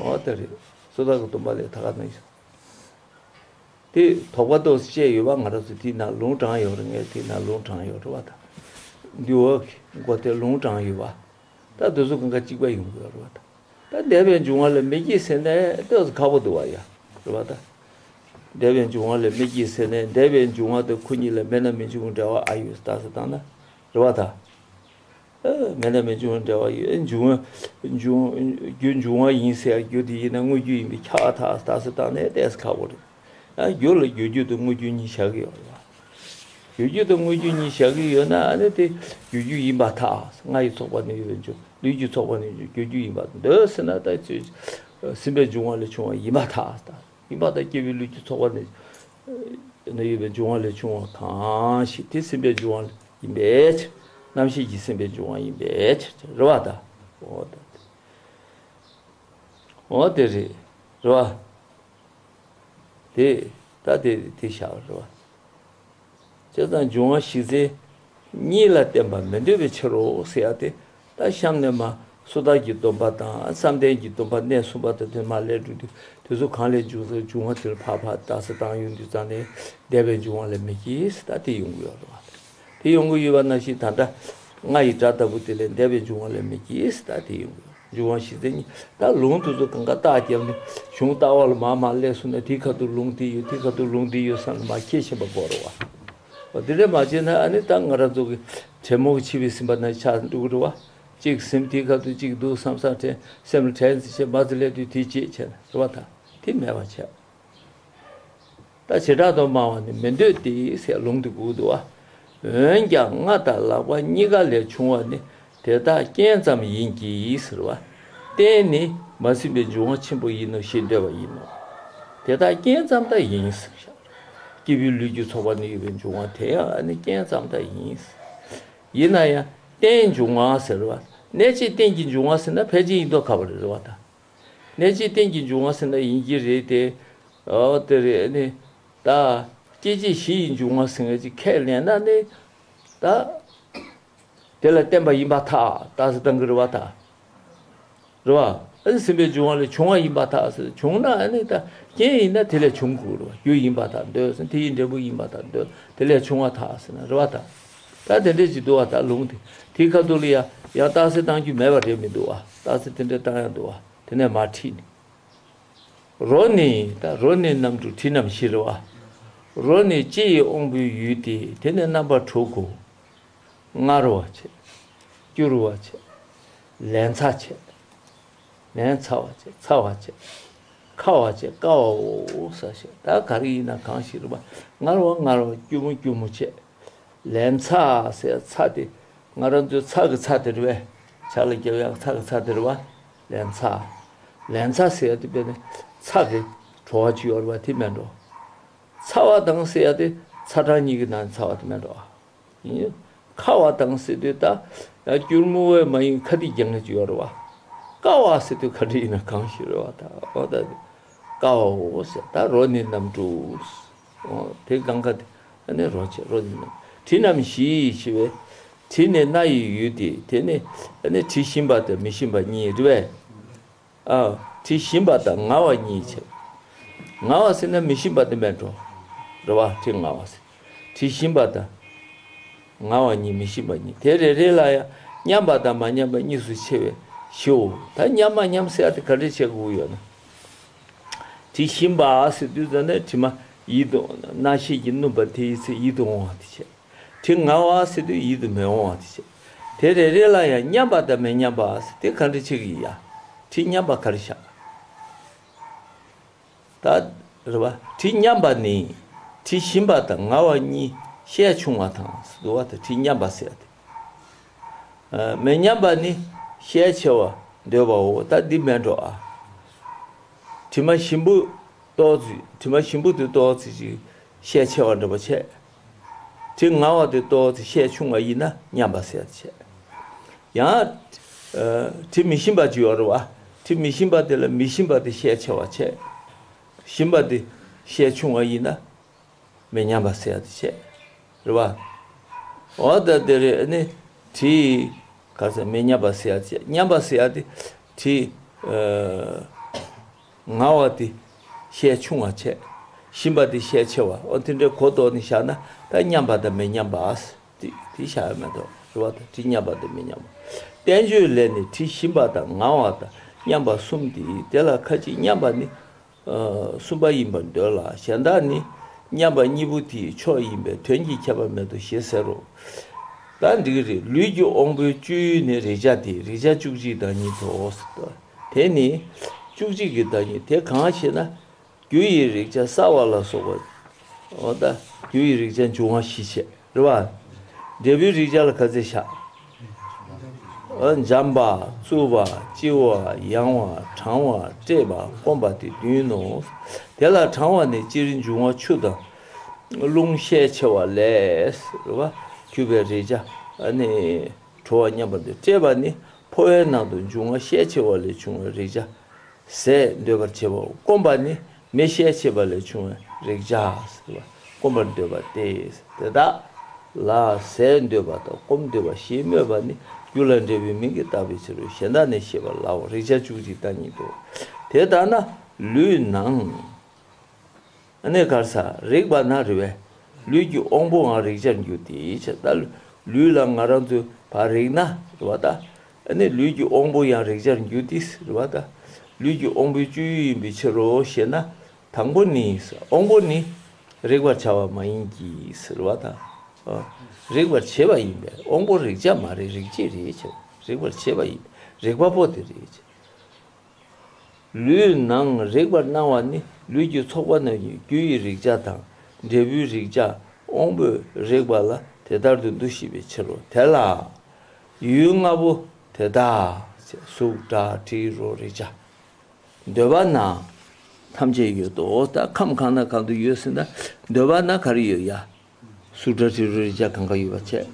འོ་དེ་རེད། སོ་ཐར་གྱི་སྡོམ་པ་ལས་ད་ག་ནང་བཞིན། དེ་དོགས་པ་ཏོག་ཙམ་བཤད་ཡོད་པ། ང་རང་ཚོ་དེའི་ནང་ལུང་དྲངས་ཡོད་རེད། ངས་དེའི་ནང་ལུང་དྲངས་ཡོད་རེད་བ་ད། འདུལ་བ་གི་མགོ་དེ་ལུང་དྲངས་ཡོད་པ། ད་དེ་ཚོ་གང་ག་གཅིག་པ་ཡོང་གི་ཡོད་རེད་བ་ད། ད་འདས་པའི་འབྱུང་བ་ལས་མི་སྐྱེས་ཟེར་ནས་ཏོག་ཙམ་ཁག་པོ་འདུག་བ་ཡ། རེད་བ་ད། འདས་པའི་འབྱུང་བ་ལས་མི་སྐྱེས་ཟེར་ནས་འདས་པའི་འབྱུང་བ་དང་ཁོ་གཉིས་ལ་མེད་ན་མི་འབྱུང་འབྲེལ་བ་ཨ་ཡོད་ད་ཟེར་བཏང་ན། རེད་བ་ད། མེད་ན་མི་འབྱུང་བའི་འབྲེལ་བ་ཡོད། འབྱུང་བ་འབྱུང་རྒྱུ་འབྱུང་བ་ཡིན་ཟེར་ཡ་རྒྱུ་དེ་ཡིན་ན་དངོས་རྒྱུ་ཡིན་པས་ཁྱབ་པ་ཐག་ད་ཟེར་བཏང་ནས་ཏོག་ཙམ་ཁག་པོ་རེད། ཡང་རྒྱུ་ལ་རྒྱུ་རྒྱུ་དང་དངོས་རྒྱུ་གཉིས་བཞག་གི་ཡོད་རེད་བ། རྒྱུ་རྒྱུ་དང་དངོས་རྒྱུ་གཉིས་བཞག་གི་ཡོད་ན་ཨ་ནི་དེ་རྒྱུ་རྒྱུ་ཡིན་པར་ཐལ། ལྔ་ཡི་ཚོགས་པ་ནས་ཡོད་པའི་འབྱུང་ལུས་ཀྱི་ཚོགས་པ་ནས་རྒྱུ་རྒྱུ་ཡིན་པར་འདོད་ཟེར་ན་ད་ཚོད་སེམས་པའི་འབྱུང་བ་ལས་བྱུང་བ་ཡིན་པར་ཐལ། ཡིན་པར་ཐལ། སྐྱེས་བུའི་ལུས་ཀྱི་ཚོགས་པ་ནས་ནས་ཡོད་པའི་འབྱུང་བ་ལས་བྱུང་བ་གང་ཞིག་དེ་སེམས་པའི་འབྱུང་བ་ཡིན་པའི་ཕྱིར། རྣམ་ཤེས་ཀྱི་སེམས་པའི་འབྱུང་བ་ཡིན་པའི་ཕྱིར་རེད་བ་ད། འོ་ད། འོ་དེ་རེད། རེད་བ། དེ་ད་དེ་དེ་བཞག་རེད་བ། བྱས་ཙང་འབྱུང་བ་བཞི་ཚན་གཉིས་ལ་བརྟེན་པ་མི་འདོད་པའི་ཕྱིར་རོ་ཟེར་ཡ་དེ། ད་གཤམ་ནས་མ་སོ་ཐར་གྱི་སྡོམ་པ་དང་བསམ་གཏན་གྱི་སྡོམ་པ་གནས་གསུམ་པ་དང་དེ་མ་ལས་འགྲོ་དུས་དེ་ཚོ་གང་ལས་འབྱུང་ཟེར་འབྱུང་བ་དེ་ལ་ཕར་ཕར་ད་ཟེར་བཏང་ཡོང་དུས་ཙང་ནས་འདས་པའི་འབྱུང་བ་ལས་མི་སྐྱེས་ཟེར་ད་དེ་ཡོང་གི་ཡོད་རེད་བ། དེ་ཡོང་གི་ཡོད་པ་ནང་བཞིན་ད་ལྟ་ལྔ་ཡི་སྒྲ་ལྟ་བུ་དེ་ལས་འདས་པའི་འབྱུང་བ་ལས་མི་སྐྱེས་ཟེར་ད་དེ་ཡོང་གི་ཡོད། འབྱུང་བ་བཞི་ཚན་གཉིས་ད་ལུང་དེ་ཚོ་གང་ག་རྟགས་བརྒྱབ་ནས་གཞུང་ལྟ་བ་ལ་མར་མར་སླེབས་སོང་ན་དེའི་ཁ་ཐུག་ལུང་དེ་ཡོད་དེའི་ཁ་ཐུག་ལུང་དེ་ཡོད་བསམ་ནས་མར་འཁྱེར་བཞིན་པ་དགོས་རེད་བ། འོ་དེ་འདྲ་མ་བྱས་ན་ཨ་ནི་ད་ང་རང་ཚོ་གི་དྲན་མོ་གི་འཆི་བའི་སེམས་པ་ན་ཆགས་འགྲོ་གི་རེད་བ། གཅིག་ཟིན་དེའི་ཁ་ཐུག་གཅིག་འདུག་བསམ་བསམ་དྲན་སེམས་ལ་དྲན་ཚེ་བྱས་མ་ཚེ་སླེབས་དུས་དེ་བརྗེད་བྱས་ན་རེད་བ་ད། དེ་མེད་པ་བྱས། ད་བྱེ་བྲག་ཏུ་སྨྲ་བ་ནི་མི་འདོད་དེ་ཟེར་ལུང་དེ་དགོས་འདུག་བ། འོན་ཀྱང་རྔ་དང་ལག་པ་གཉིས་ཀ་ལས་བྱུང་བ་ནི་དེ་དག་རྐྱེན་ཙམ་ཡིན་གྱི་ཟེར་བ། རྟེན་ནི་མ་ཟིན་པའི་འབྱུང་བ་ཆེན་པོ་ཡིན་ནོ་ཞེས་འདོད་པ་ཡིན་ནོ། དེ་དག་རྐྱེན་ཙམ་ད་ཡིན་ཟེར་བཞག་སྐྱེས་བུའི་ལུས་ཀྱི་ཚོགས་པ་ནས་ཡོད་པའི་འབྱུང་བ་དེ་ཡང་ཨ་ནི་རྐྱེན་ཙམ་ད་ཡིན། ཡིན་ན་ཡང་རྟེན་འབྱུང་བ་ཟེར་བ། གནས་བཅས་རྟེན་གྱི་འབྱུང་བ་ཟེར་ན་ཕལ་ཆེར་ཡིན་མདོག་ཁ་པོ་རེད་བ་ད། གནས་བཅས་རྟེན་གྱི་འབྱུང་བ་ཟེར་ན་ཡིན་གྱི་རེད་དེ། འོ་དེ་རེད་ནི། ད། སྐྱེ་མཆེད་བཞི་ཡི་འབྱུང་བ་ཟེར་ཡ་ཅིག་ཁས་ལེན་ན་ནི། ད། དེ་ལ་བརྟེན་པ་ཡིན་པར་ཐལ་ད་ཟེར་བཏང་གི་རེད་བ་ད། རེད་བ། ཨ་ནི་ཟིན་པའི་འབྱུང་བ་ལས་བྱུང་བ་ཡིན་པར་ཐལ་ཟེར་བྱུང་ན་ཨ་ནི་ད་རྐྱེན་ཡིན་ན་དེ་ལས་བྱུང་དགོས་རེད་བ། རྒྱུ་ཡིན་པར་ཐལ་འདོད་ཟེར་དེ་ཡི་འབྲས་བུ་ཡིན་པར་ཐལ་འདོད་དེ་ལས་བྱུང་བ་ཐལ་ཟེར་ན་རེད་བ་ད། ད་དེ་འདྲས་ཅིག་འདུག་བ་ད་ལུང་དེ་དེའི་ཁ་ཐུག་ལ་ཡ་ཡང་རྟགས་གསལ་བཏང་རྒྱུ་མེད་པ་རེད་མི་འདུག་བ། རྟགས་གསལ་དེ་འདྲས་བཏང་ཡང་འདུག་བ། དེ་ནས་མར་ཁྲིད་ནས། རོ་ནི་ད་རོ་ནི་རྣམ་དྲུག་དྲི་རྣམ་བཞི་རེད་བ། རོ་ནི་ལྕེ་ཡི་དབང་པོའི་ཡུལ་ཏེ་དེ་ནི་རྣམ་པ་དྲུག་གོ། མངར་བ་བྱས། སྐྱུར་བ་བྱས། ལན་ཚྭ་བྱས། ལན་ཚྭ་བ་བྱས་ཚྭ་བ་བྱས། ཁ་བ་བྱས་ཀ་བའོ་ས་བྱས་ད་ག་རེ་ཡིན་ན་གང་ཞིག་རེད་བ། མངར་བ་མངར་བ་སྐྱུར་མོ་སྐྱུར་མོ་བྱས། ལན་ཚྭ་ཟེར་ཚྭ་དེ་ང་རང་ཚོའི་ཚྭ་གི་ཚྭ་དེ་རེད་བས། ཇ་ལ་རྒྱབ་ཡག་ཚྭ་གི་ཚྭ་དེ་རེད་བ། ལན་ཚྭ། ལན་ཚྭ་ཟེར་ཡ་དེ་དཔེར་ན་ཚྭ་གི་བྲོ་བ་ཅིག་ཡོད་རེད་བ་དེ་མེད་འགྲོ། ཚྭ་བ་དང་ཟེར་ཡ་དེ་ཚ་གྲང་གཉིས་ཀྱི་ནང་ཚྭ་བ་དེ་མེད་འགྲོ། ཡིན། ཁ་བ་དང་ཟེར་དུས་ད་ཡང་སྐྱུར་མོ་བས་མ་ཡིན་ཁ་ཏི་རྒྱག་མཁན་ཅིག་ཡོད་རེད་བ། ཀ་བ་ཟེར་དུས་ག་འདྲ་ཡིན་ན་གང་ཞིག་རེད་བ་ད་འོ་ད། ཀ་བའོ་ཟེར་ད་རོ་ནི་རྣམ་དྲུག་འོ་དེ་གང་ག་དེ་ཨ་ནི་རོ་བྱས་རོ་ནི་རྣམ་དྲི་རྣམ་བཞི་ཞེས་པས། དྲི་ནི་སྣ་ཡི་ཡུལ་ཏེ་དེ་ནི་ཨ་ནི་དྲི་ཞིམ་པ་དང་མི་ཞིམ་པ་གཉིས་རེད་བས། ཨ། དྲི་ཞིམ་པ་དང་ངར་བ་གཉིས་བྱས། ངར་བ་ཟེར་ན་མི་ཞིམ་པ་དེ་མེད་འགྲོ། རེད་བ་དྲི་ངར་བ་ཟེར། དྲི་ཞིམ་པ་དང་། ངར་བ་གཉིས་མི་ཞིམ་པ་གཉིས་དེ་རེ་རེ་ལ་ཡང་མཉམ་པ་དང་མ་མཉམ་པ་གཉིས་སུ་ཕྱེ་བའི་བཞིའོ། ད་མཉམ་མ་མཉམ་ཟེར་ཡ་དེ་ག་འདྲས་བྱེད་དགོས་ཡོད་ན། དྲི་ཞིམ་པ་ཟེར་དུས་ཙམ་ནས་དྲི་མ་ཡིད་དུ་རྣ་ཤེས་ཀྱིས་སྣུམ་པ་དེ་ཡི་ཚེ་ཡིད་དུ་འོང་བ་དེ་བྱས། དྲི་ངར་བ་ཟེར་དུས་ཡིད་དུ་མི་འོང་བ་དེ་བྱས། དེ་རེ་རེ་ལ་ཡང་མཉམ་པ་དང་མི་མཉམ་པ་ཟེར་དེ་ག་འདྲ་ཆགས་ཀྱི་ཡ། དྲི་མཉམ་པ་ག་རེ་བཞག་ད་རེད་བ། དྲི་མཉམ་པ་ནི་དྲི་ཞིམ་པ་དང་ངར་བ་གཉིས་ཤས་ཆུང་བ་དང་ཟེར་བ་དང་། དྲི་མཉམ་པ་ཟེར་ཏེ། མི་མཉམ་པ་ནི་ཤས་ཆེ་བ་འདོད་པའོ། ད་འདི་མེད་འགྲོ་ཨ། དྲི་མ་ཞིམ་པོ་ཏོག་ཙི། དྲི་མ་ཞིམ་པོ་དེ་ཏོག་ཙི་ཅིག་ཤས་ཆེ་བ་འདྲ་པོ་བྱས། དྲི་ངར་བ་དེ་ཏོག་ཙི་ཤས་ཆུང་བ་ཡིན་ན་མཉམ་པ་ཟེར་བྱས། ཡང་། ཨ། དྲི་མི་ཞིམ་པ་ཅིག་ཡོད་རེད་བ། དྲི་མི་ཞིམ་པ་དེ་ལ་མི་ཞིམ་པ་དེ་ཤས་ཆེ་བ་བྱས། ཞིམ་པ་དེ་ཤས་ཆུང་བ་ཡིན་ན་མི་མཉམ་པ་ཟེར་ཡ་དེ་བྱས། རེད་བ། འོ་ད་དེ་རེད། ཨ་ནི་དྲི། ག་རེ་ཟེར། མི་མཉམ་པ་ཟེར་ཡ་བྱས། མཉམ་པ་ཟེར་ཡ་དེ་དྲི། ཨ། ངར་བ་དེ་ཤས་ཆུང་བ་བྱས། ཞིམ་པ་དེ་ཤས་ཆེ་བ། འོ་དེ་འདྲའི་གོ་ལྡོག་ནས་བཞག་ན་ད་མཉམ་པ་དང་མི་མཉམ་པ་དེ་དེ་བཞག་ཡ་མེད་དོ། རེད་བ། ད་དྲི་མཉམ་པ་དང་མི་མཉམ་པ། བསྟན་བཅོས་ལས་ནི་དྲི་ཞིམ་པ་དང་ངར་བ་དང་མཉམ་པ་གསུམ་སྟེ། དེ་ལ་ཁ་ཅིག་མཉམ་པ་ནི། ཨ། གསུམ་པ་ཡིན་པར་འདོད་ལ། གཞན་དག་ནི་མཉམ་པ་གཉིས་པོ་དེའི་ཕྱོགས་ཡིན་པས་དོན་གྱི་ཁྱད་པར་མེད་དོ་ཞེས་ཟེར་རོ། ད་འགྲིག་གི་རེད། ལུས་ཀྱི་དབང་པོའི་སྤྱོད་ཡུལ་ནི་རེག་བྱ་སྟེ། རེག་བྱ་བཅུ་གཅིག་བདག་ཉིད་དོ། དེ་ནི་བཅུ་གཅིག་གི་བདག་ཉིད་དེ་གང་ཞེ་ན། རྒྱུ་ཡི་རེག་བྱ་སྲ་བ་ལ་སོགས་པ། འོ་ད་རྒྱུ་ཡི་རེག་བྱ་འབྱུང་བ་བཞི་བྱས། རེད་བ། འབྲས་བུའི་རེག་བྱ་ལ་ག་ཚད་བཞག་འཇམ་པ། རྩུབ་པ། ལྕི་བ། ཡང་བ། གྲང་བ། བཀྲེས་པ། སྐོམ་པ་སྟེ་བདུན་ནོ། དེ་ལ་གྲང་བ་ནི་སྤྱིར་འབྱུང་བ་ཆུ་དང་རླུང་ཤས་ཆེ་བ་ལས། རེད་བ། གྱུར་པའི་རེག་བྱ་ནི་དྲོ་བ་མཉམ་པར་འདོད། བཀྲེས་པ་ནི་ཕོ་བའི་ནང་དུ་འབྱུང་བ་ཤས་ཆེ་བ་ལས་བྱུང་བའི་རེག་བྱ། ཟས་འདོད་པར་བྱེད་པའོ། སྐོམ་པ་ནི་མེ་ཤས་ཆེ་བ་ལས་བྱུང་བའི་རེག་བྱ་ཟེར་བ། སྐོམ་པར་འདོད་པ་སྟེ། དེ་དག་ལ་ཟས་འདོད་པ་དང་སྐོམ་འདོད་པ་ཞེས་སྨོས་པ་ནི་རྒྱུ་ལ་འབྲས་བུའི་མིང་གིས་བཏགས་པའི་ཕྱིར་རོ། གཞན་དག་ནི་ཞེས་པ་ལའོ། རེག་བྱ་བཅུ་གཅིག་བདག་ཉིད་དོ། དེ་ལྟ་ན་ལུས་ནང་། ཨ་ནི་ག་རེ་ཟ། རེག་པ་ན་རེད་བས། ལུས་ཀྱི་དབང་པོའང་རེག་བྱར་འགྱུར་ཏེ་བྱས། ད་ལུས་ལ་ང་རང་ཚོས་ཕར་རེག་ན་རེད་བ་ད། ཨ་ནི་ལུས་ཀྱི་དབང་པོ་ཡང་རེག་བྱར་འགྱུར་ཏེ་རེད་བ་ད། ལུས་ཀྱི་དབང་པོའི་སྤྱོད་ཡུལ་ཡིན་པའི་ཕྱིར་རོ་ཞེ་ན། དང་པོ་ནི། དབང་པོ་ནི་རེག་པར་བྱ་བ་མ་ཡིན་གྱི་རེད་བ་ད། ཨ། རེག་པར་བྱེད་པ་ཡིན་པས་དབང་པོ་རེག་བྱ་མ་རེད། རེག་བྱེད་རེད་བྱས། རེག་པར་བྱེད་པ་ཡིན། རེག་པ་པོ་དེ་རེད་བྱས། ལུས་ནང་རེག་པར་སྣང་བ་ནི་ལུས་ཀྱི་ཚོགས་པ་རྣམས་ཀྱི་རྒྱུ་ཡི་རེག་བྱ་དང་འབྲས་བུའི་རེག་བྱ། དབང་པོས་རེག་པ་ལ་དེ་ལྟར་དུ་འདུ་ཤེས་པའི་ཕྱིར་རོ། དེ་ལ་ཡུལ་ལྔ་པོ་དེ་དག་གཟུགས་སྒྲ་དྲི་རོ་རེག་བྱ་འདོད་པ་ན་ཐམས་ཅད་ཡོད་དོ། ད་ཁམས་གང་དང་གང་དུ་ཡོད་ཟེར་ན་འདོད་པ་ན་ག་རེ་ཡོད་ཡ། གཟུགས་སྒྲ་དྲི་རོ་རེག་བྱ་གང་ག་ཡོད་པ་བྱས།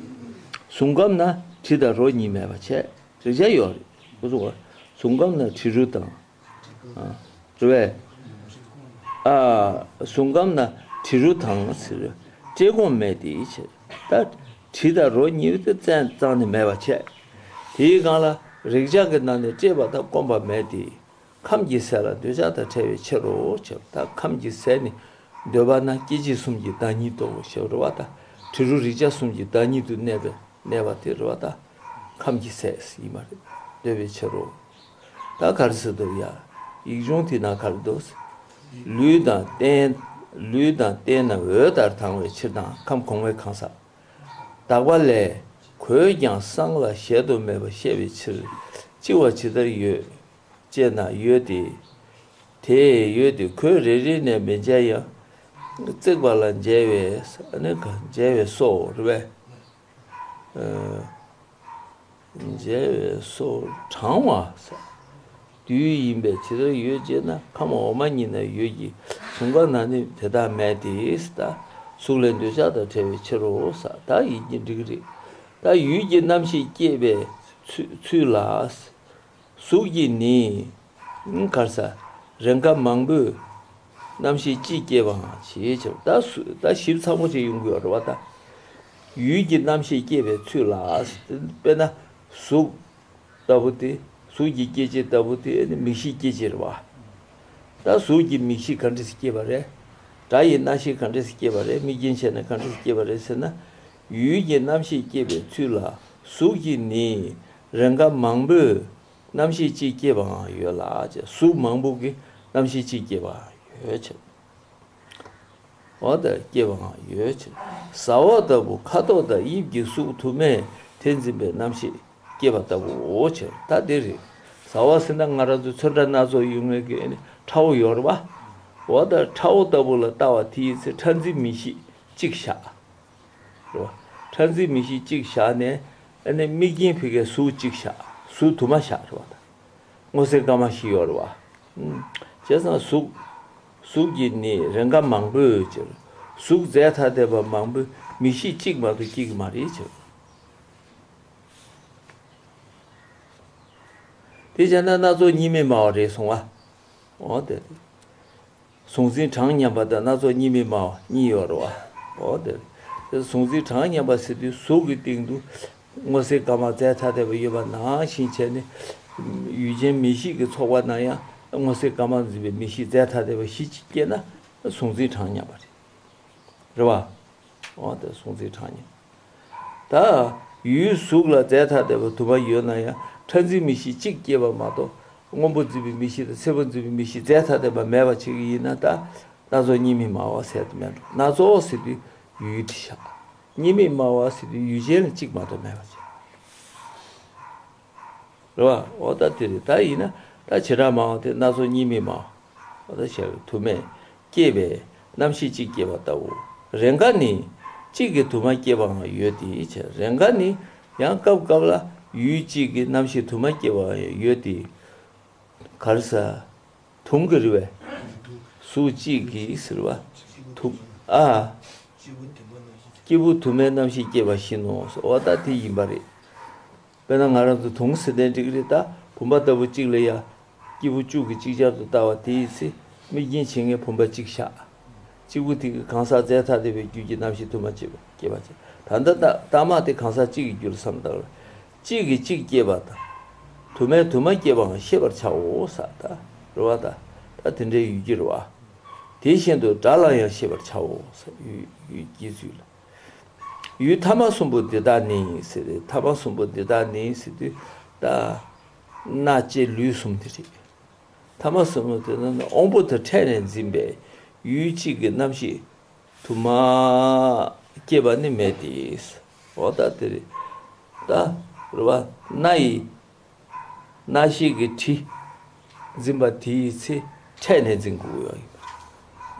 གཟུགས་ཁམས་ན་དྲི་དང་རོ་གཉིས་མེད་པ་བྱས། རེག་བྱ་ཡོད་རེད། འུ་ཚོ་གཟུགས་ཁམས་ན་དྲི་རོ་དང་། ཨ། རེད་པས། ཨ། གཟུགས་ཁམས་ན་དྲི་རོ་དང་ཟེར། བཀྲེས་སྐོམ་མེད་དེ་བྱས། ད་དྲི་དང་རོ་གཉིས་དེ་རྩ་ནས་མེད་པ་བྱས། དེའི་སྒང་ལ་རེག་བྱ་གི་ནང་ནས་བཀྲེས་པ་དང་སྐོམ་པ་མེད་དེ། ཁམས་ཀྱི་ཟས་ལ་འདོད་ཆགས་དང་བྲལ་བའི་ཕྱིར་རོ་ཞེས། ད་ཁམས་ཀྱི་ཟས་ནི་འདོད་པ་ན་སྐྱེ་མཆེད་གསུམ་གྱི་བདག་ཉིད་དོ་ཞེས་རེད་བ་ད། དྲི་རོ་རེག་བྱ་གསུམ་གྱི་བདག་ཉིད་དུ་གནས་པའི་གནས་པ་དེ་རེད་བ་ད། ཁམས་ཀྱི་ཟས་ཡིན་པ་རེད། འདོད་པའི་ཕྱིར་རོ། ད་ག་རེ་ཟེར་འདུག་ཡ། ཡིག་ཆུང་དེ་ན་ག་རེ་འདུག་ལུས་དང་རྟེན། ལུས་དང་རྟེན་རྣམས་འོད་ལྟར་དང་བའི་ཕྱིར་དང་ཁམས་གོང་མའི་གང་ཟག་དག་པ་ལས། གོས་ཀྱང་བསམ་ལ་གཞལ་དུ་མེད་པ་བཤད་པའི་ཕྱིར། ལྕི་བ་ཇི་ལྟར་ཡོད། ཅེ་ན་ཡོད་དེ། དེ་ཡོད་དེ་གོས་རེ་རེ་ནས་མི་འཇལ་ཡང་། བརྩེགས་པ་ལ་འཇལ་བས། ཨ་ནི་ག་འཇལ་བས་སོ་རེད་པས། ཨ། འཇལ་བས་སོ། གྲང་བ། དུས་ཡིན་པས་ཇི་ལྟར་ཡོད་ཅེ་ན། ཁམས་འོག་མ་གཉིས་ན་ཡོད་ཀྱི། གཟུགས་ཁམས་ན་ནི་དེ་དག་མེད་དེ། ད་གཟུགས་ལས་འདོད་ཆགས་དང་བྲལ་བའི་ཕྱིར་རོ། ད་ཡིན་གྱི་འགྲིག་གི་རེད། ད་ཡུལ་གྱི་རྣམ་ཤེས་སྐྱེས་པའི་ཚུལ་ཚུལ་ལ། གཟུགས་ཀྱིས་ནི། གར་ས། རེས་འགའ་མང་པོས་རྣམ་ཤེས་གཅིག་སྐྱེས་པའང་ཞེས་བྱ་བ། ད་གཟུགས་ད་ཞིབ་ཚགས་པོ་ཅིག་ཡོང་གི་ཡོད་རེད་བ་ད། ཡུལ་གྱི་རྣམ་ཤེས་སྐྱེས་པའི་ཚུལ་ལ། དཔེར་ན་གཟུགས་ལྟ་བུ་དེ། གཟུགས་ཀྱི་སྐྱེ་མཆེད་ལྟ་བུ་དེ་ནི་མིག་ཤེས་སྐྱེ་མཆེད་རེད་བ། ད་གཟུགས་ཀྱི་མིག་ཤེས་ག་འདྲས་སེ་སྐྱེས་པ་རེད། སྒྲ་ཡི་རྣ་ཤེས་ག་འདྲས་སེ་སྐྱེས་པ་རེད། མིག་རྐྱེན་བྱས་ནས་ག་འདྲས་སེ་སྐྱེས་པ་རེད་ཟེར་ན། ཡུལ་གྱི་རྣམ་ཤེས་སྐྱེས་པའི་ཚུལ་ལ་གཟུགས་ཀྱིས་ནི་རེས་འགའ་མང་པོས། རྣམ་ཤེས་གཅིག་སྐྱེས་པའང་ཡོད་ལ། གཟུགས་མང་པོ་གི་རྣམ་ཤེས་གཅིག་སྐྱེས་པའང་ཡོད་ཕྱིར། འོ་ད་སྐྱེས་པའང་ཡོད་ཕྱིར། ཟ་འོག་ལྟ་བུ་ཁ་དོག་དང་དབྱིབས་ཀྱི་གཟུགས་དུ་མས་དེ་འཛིན་པའི་རྣམ་ཤེས་སྐྱེས་པ་ལྟ་བུའོ་ཕྱིར། ད་དེ་རེད། ཟ་འོག་ཟེར་ན་ང་རང་ཚོ་ཚོན་ཁྲ་སྣ་ཚོགས་ཡོད་མཁན་གྱི་ཁྲ་བོ་ཡོད་རེད་བ། འོ་ད་ཁྲ་བོ་ལྟ་བུ་ལ་ལྟ་བ་དེའི་ཚེ་ཁྲ་འཛིན་མིག་ཤེས་གཅིག་བཞག་རེད་བ། ཁྲ་འཛིན་མིག་ཤེས་གཅིག་བཞག་ནས་ཨ་ནི་དམིགས་རྐྱེན་ཕ་གིའི་གཟུགས་གཅིག་བཞག་གཟུགས་དུ་མ་བཞག་རེད་བ། ད་སྔོ་སེར་དཀར་དམར་བཞི་ཡོད་རེད་བ། ཨུམ། བྱས་ཙང་གཟུགས། གཟུགས་ཀྱི་ནི་རེས་འགའ་མང་པོའི་ཕྱིར། གཟུགས་རྫས་ཐ་དད་པ་མང་པོའི་མིག་ཤེས་གཅིག་མ་གཏོགས་སྐྱེ་གི་མ་རེད་ཕྱིར། དེ་བྱས་ན་སྣ་ཚོགས་གཉིས་མེད་སྨྲ་བ་རེད་གསུང་བ། འོ་དེ། གཟུང་འཛིན་གྲངས་མཉམ་པ་དང་སྣ་ཚོགས་གཉིས་མེད་སྨྲ་བ་གཉིས་ཡོད་རེད་བ། འོ་དེ། དེ་གཟུང་འཛིན་གྲངས་མཉམ་པ་ཟེར་དུས་གཟུགས་ཀྱི་སྟེང་དུ་སྔོ་སེར་དཀར་དམར་རྫས་ཐ་དད་པ་ཡོད་པ་ནང་བཞིན་བྱས་ནས། ཡུལ་ཅན་མིག་ཤེས་ཀྱི་ཚོགས་པ་ན་ཡང་སྔོ་སེར་དཀར་དམར་འཛིན་པའི་མིག་ཤེས་རྫས་ཐ་དད་པ་བཞི་གཅིག་སྐྱེས་ན་གཟུང་འཛིན་གྲངས་མཉམ་པ་རེད། རེད་བ། འོ་དེ་གཟུང་འཛིན་གྲངས་མཉམ། ད་ཡུལ་གཟུགས་ལ་རྫས་ཐ་དད་པ་དུ་མ་ཡོད་ན་ཡང་ཁྲ་འཛིན་མིག་ཤེས་གཅིག་སྐྱེས་པ་མ་གཏོགས་སྔོན་པོ་འཛིན་པའི་མིག་ཤེས་དང་སེར་པོ་འཛིན་པའི་མིག་ཤེས་རྫས་ཐ་དད་པ་མེད་པ་བྱེད་ཀྱི་ཡིན་ན་ད་སྣ་ཚོགས་གཉིས་མེད་སྨྲ་བ་ཟེར་དུ་མེད་འགྲོ། སྣ་ཚོགས་ཟེར་དུས་ཡུལ་དེ་བཞག་གཉིས་མེད་སྨྲ་བ་ཟེར་དུས་ཡུལ་ཅན་ལ་གཅིག་མ་གཏོགས་མེད་པ་བྱེད། རེད་བ། འོ་ད་དེ་རེད། ད་ཡིན་ན་ད་བྱེ་བྲག་སྨྲ་བ་དེ་སྣ་ཚོགས་གཉིས་མེད་སྨྲ་བ། འོ་ད་བྱེ་བྲག་དུ་མས་སྐྱེས་པའི་རྣམ་ཤེས་གཅིག་སྐྱེས་པ་ལྟ་བུ། རེས་འགའ་ནི་གཅིག་གིས་དུ་མ་སྐྱེས་པའང་ཡོད་དེ་བྱས། རེས་འགའ་ནི་ཡང་སྐབས་སྐབས་ལ་ཡུལ་གཅིག་གིས་རྣམ་ཤེས་དུ་མ་སྐྱེས་པའང་ཡོད་དེ། ག་རེ་ཟ། དུང་གི་རེད་བས། གཟུགས་གཅིག་གིས་ཟེར་བ། དུ། ཨ། སྐྱེས་བུ་དུ་མའི་རྣམ་ཤེས་སྐྱེས་པ་བཞིན་ནོ། འོ་ད་དེ་ཡིན་པ་རེད། དཔེར་ན་ང་རང་ཚོ་དུང་ཟེར་དན་འགྲིག་གི་རེད། ད་བུམ་པ་ལྟ་བུ་གཅིག་ལ་ཡ། སྐྱེས་བུ་བཅུ་གིས་ཅིག་ཅར་དུ་ལྟ་བ་དེའི་ཚེ། དམིགས་རྐྱེན་བྱེད་མཁན་བུམ་པ་གཅིག་བཞག་གཅིག་པུ་དེ་གི་གང་ཟག་རྫས་ཐ་དད་པའི་རྒྱུད་ཀྱི་རྣམ་ཤེས་དུ་མ་སྐྱེས་པ་སྐྱེས་པ་བྱས། ད་ལྟ་རྟ་རྟགས་མ་དེ་གང་ཟག་གཅིག་གི་རྒྱུད་ལ་བསམ་བཏང་ལ། གཅིག་གིས་གཅིག་སྐྱེས་པ་དང་། དུ་མས་དུ་མ་སྐྱེས་པའང་ཤེས་པར་བྱའོ་ས། ད་རེད་བ། ད་ད་དེ་འདྲའི་ཡུལ་གྱི་རེད་བ། དེ་བཞིན་དུ་སྒྲ་ལ་ཡང་ཤེས་པར་བྱའོ་ས། ཡུལ་ཡུལ་གྱི་ཚུལ་ལ། ཡུལ་ཐ་མ་གསུམ་པོ་འདི་དག་ནི་ཟེར་ཏེ། ཐ་མ་གསུམ་པོ་འདི་དག་ནི་ཟེར་དུས་ད་སྣ་ལྕེ་ལུས་གསུམ་དེ་རེད། ཐ་མ་གསུམ་པོ་དེ་ནི་དབང་པོ་དང་ཕྲད་ནས་འཛིན་པའི་ཡུལ་གཅིག་གི་རྣམ་ཤེས་དུ་མ་སྐྱེས་པ་ནི་མེད་དེ། འོ་ད་དེ་རེད། ད་རེད་བ། སྣ་ཡི། སྣ་ཤེས་ཀྱི་དྲི་འཛིན་པ་དེའི་ཚེ་ཕྲད་ནས་འཛིན་དགོས་ཡོད་ཡིན་པ།